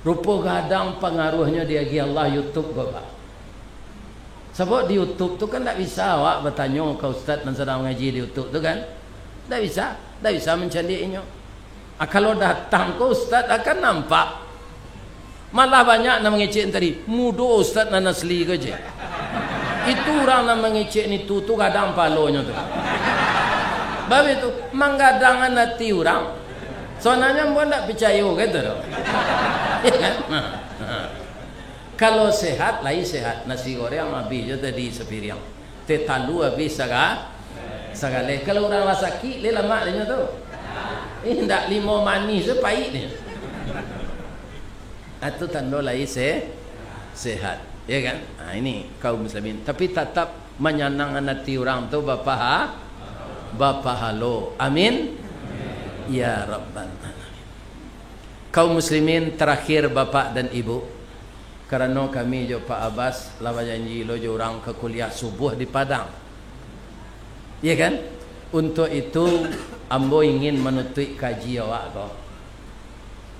Rupo gadang pangaruahnyo diagiah Allah YouTube ko, Pak. Sabab di YouTube tu kan ndak bisa awak batanyo ka ustaz nan sadang mangaji di YouTube tu kan. Ndak bisa, ndak bisa mancaliak inyo. Ah, kalau datang ko ustaz akan nampak. Malah banyak nan mangecek tadi, "Mudo ustaz nan asli ko," cek. Itu urang nan mangecek nitu tu gadang palonyo tu. Babi tu, manggadangan ati urang. Sonanyo ambo ndak picayo ka itu doh. Iya kan? Nah, nah. Kalau sehat, lai sehat. Nasi goreng abih jo tadi sapiriang. Teh talu abih saga-, sagaleh. Kalau urang lah sakik, lai lamak dinyo tu. Eh, ndak limo manih tu paik dinyo. Ah, tu tando lai se-, sehat. Ya kan? Ah, ini kaum muslimin. Tapi tatap manyanangkan ati urang tu bapaha-, bapahalo. Amin. Ya Rabbal Alamin. Kaum muslimin, terakhir, Bapak dan Ibu, karano kami jo Pak Abbas lah bajanji lo jo urang ka kuliah subuah di Padang. Iya kan? Untuk itu, ambo ingin manutuik kaji awak ko.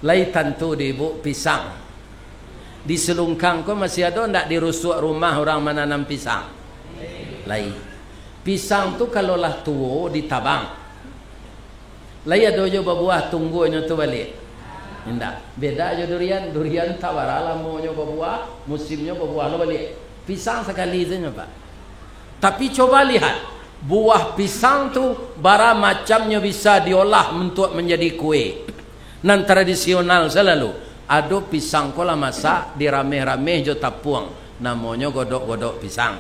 Lai tantu di ibu pisang. Di Selungkang ko masih ado ndak di rusuak rumah urang mananam pisang? Lai. Pisang tu kalau lah tuo, ditabang. Lai ado jo babuah tungguanyo tu baliak? Indak. Beda jo durian, durian tabara lamonyo babuah, musimnyo babuah lo baliak. Pisang sakali sajo, Pak. Tapi coba lihat, buah pisang tu bara macamnyo bisa diolah untuak manjadi kue. Nan tradisional salalu, ado pisang ko lah masak, dirameh-rameh jo tapuang, namonyo godok-godok pisang.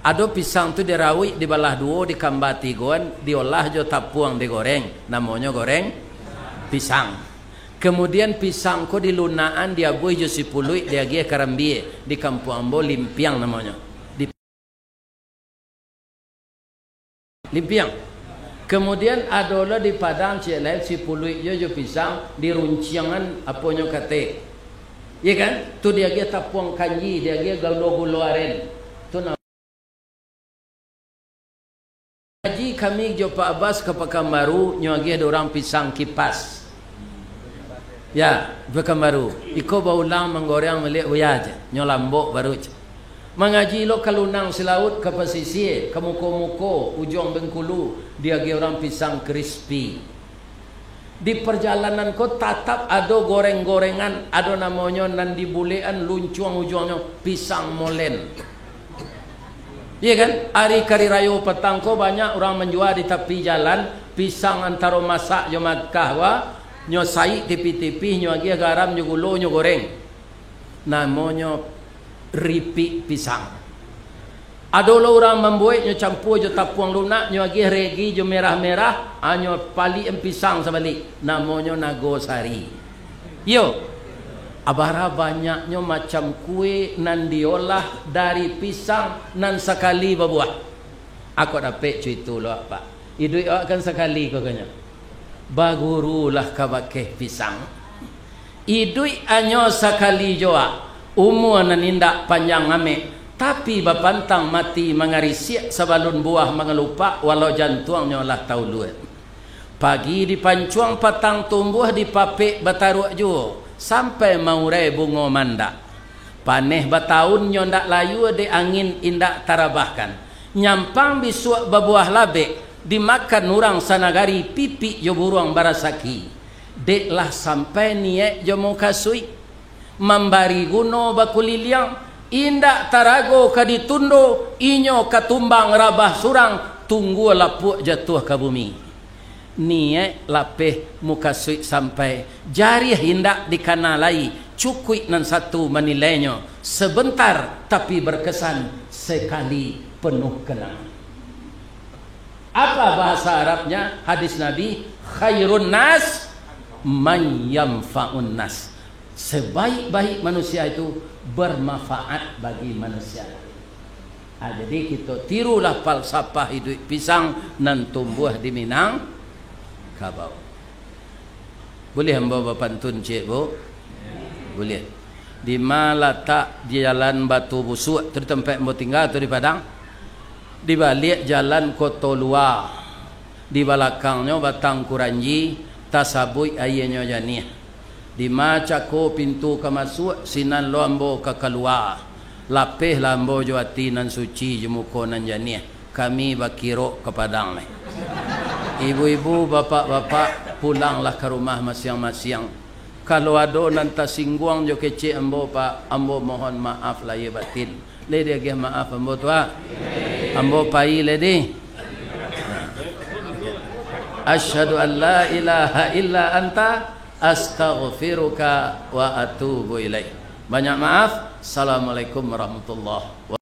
Ado pisang tu dirauik, dibalah duo, dikamba tigoan, diolah jo tapuang, digoreng, namonyo goreng pisang. Kemudian pisang ko dilunakan, diabuih jo sipuluik, diagiah karambia, di kampuang ambo limpiang namonyo. Di limpiang. Kemudian ado lo di Padang ciek lai sipuluik jo, jo pisang, dirunciangan aponyo kateh. Iya kan? Tu diagiah tapuang kanji, diagiah gulo-gulo aren. Tu na-, Haji kami jo Pak Abbas ka Pakanbaru, nyo agiah dek urang pisang kipas. Ya, Pakanbaru. Iko baulang manggoreng baliak buya je. Nyo lambok baru je. Mangaji lo ka lunang silaut, ka pasisia, ka muko-muko, ujuang Bengkulu, diagiah urang pisang krispi. Di parjalanan ko tatap ado goreng-gorengan, ado namonyo nan dibulekan luncuang ujuangnyo, pisang molen. Iya kan? Ari kari rayo patang ko banyak urang manjua di tapi jalan, pisang antaro masak jo makah wa, nyo saik tipih-tipih, nyo agiah garam jo gulo, nyo goreng. Namonyo ripik pisang. Ado lo urang mambuek, nyo campua jo tapuang lunak, nyo agiah regi jo merah-merah, a nyo paliak pisang sabalik, namonyo nago sari. Iyo, abara banyaknyo macam kue nan diolah dari pisang nan sakali babuah. Ako dapek cuito lo, Pak. Iduik awak kan sakali ko, konyo. Bagurulah ka bakeh pisang. Iduik anyo sakali jo, a, umua nan indak panjang amek, tapi bapantang mati mangarisiak sabalun buah mangalupak walau jantuangnyo lah tauluak. Pagi dipancuang, patang tumbuah, dipapek bataruak juo, sampai maurai bungo mandak. Paneh bataun nyo ndak layua, dek angin indak tarabahkan. Nyampang bisuak babuah labek, dimakan urang sanagari, pipik jo buruang barasaki. Dek lah sampai niaik jo mukasuik. Mambari guno bakuliliang, indak tarago ka ditundo, inyo ka tumbang rabah surang, tunggua lapuak jatuah ka bumi. Niaik lapeh mukasuik sampai, jariah indak dikana lai, cukuik nan satu manilainyo, sebentar tapi berkesan, sekali penuh kenang. Apa bahasa Arabnya? Hadis Nabi, "Khairun nas man yanfa'un nas." Sebaik-baik manusia itu bermanfaat bagi manusia lain. Ah, jadi, kito tirulah falsafah iduik pisang nan tumbuah di Minangkabau. Buliah ambo bapantun ciek, Bu? Buliah. Di ma latak jalan Batu Busuak tu, di tampek ambo tingga tu di Padang? Di baliak jalan Koto Lua, di balakangnyo Batang Kuranji, tasabuik aianyo janiah. Di ma cako pintu ka masuak, sinan lo ambo ka kalua. Lapehlah ambo jo ati nan suci, jo muko nan janiah, kami bakirok ka Padang lai. Ibu-ibu, bapak-bapak, pulanglah ka rumah masiang-masiang. Kalau ado nan tasingguang jo kecek ambo, Pak, ambo mohon maaf lahia batin. Lai diagiah maaf ambo tu, ah? Ambo pai lai di. Asyhadu an la ilaha illa anta, astaghfiruka wa atubu ilaik. Banyak maaf. Assalamualaikum warahmatullahi wabarakatuh.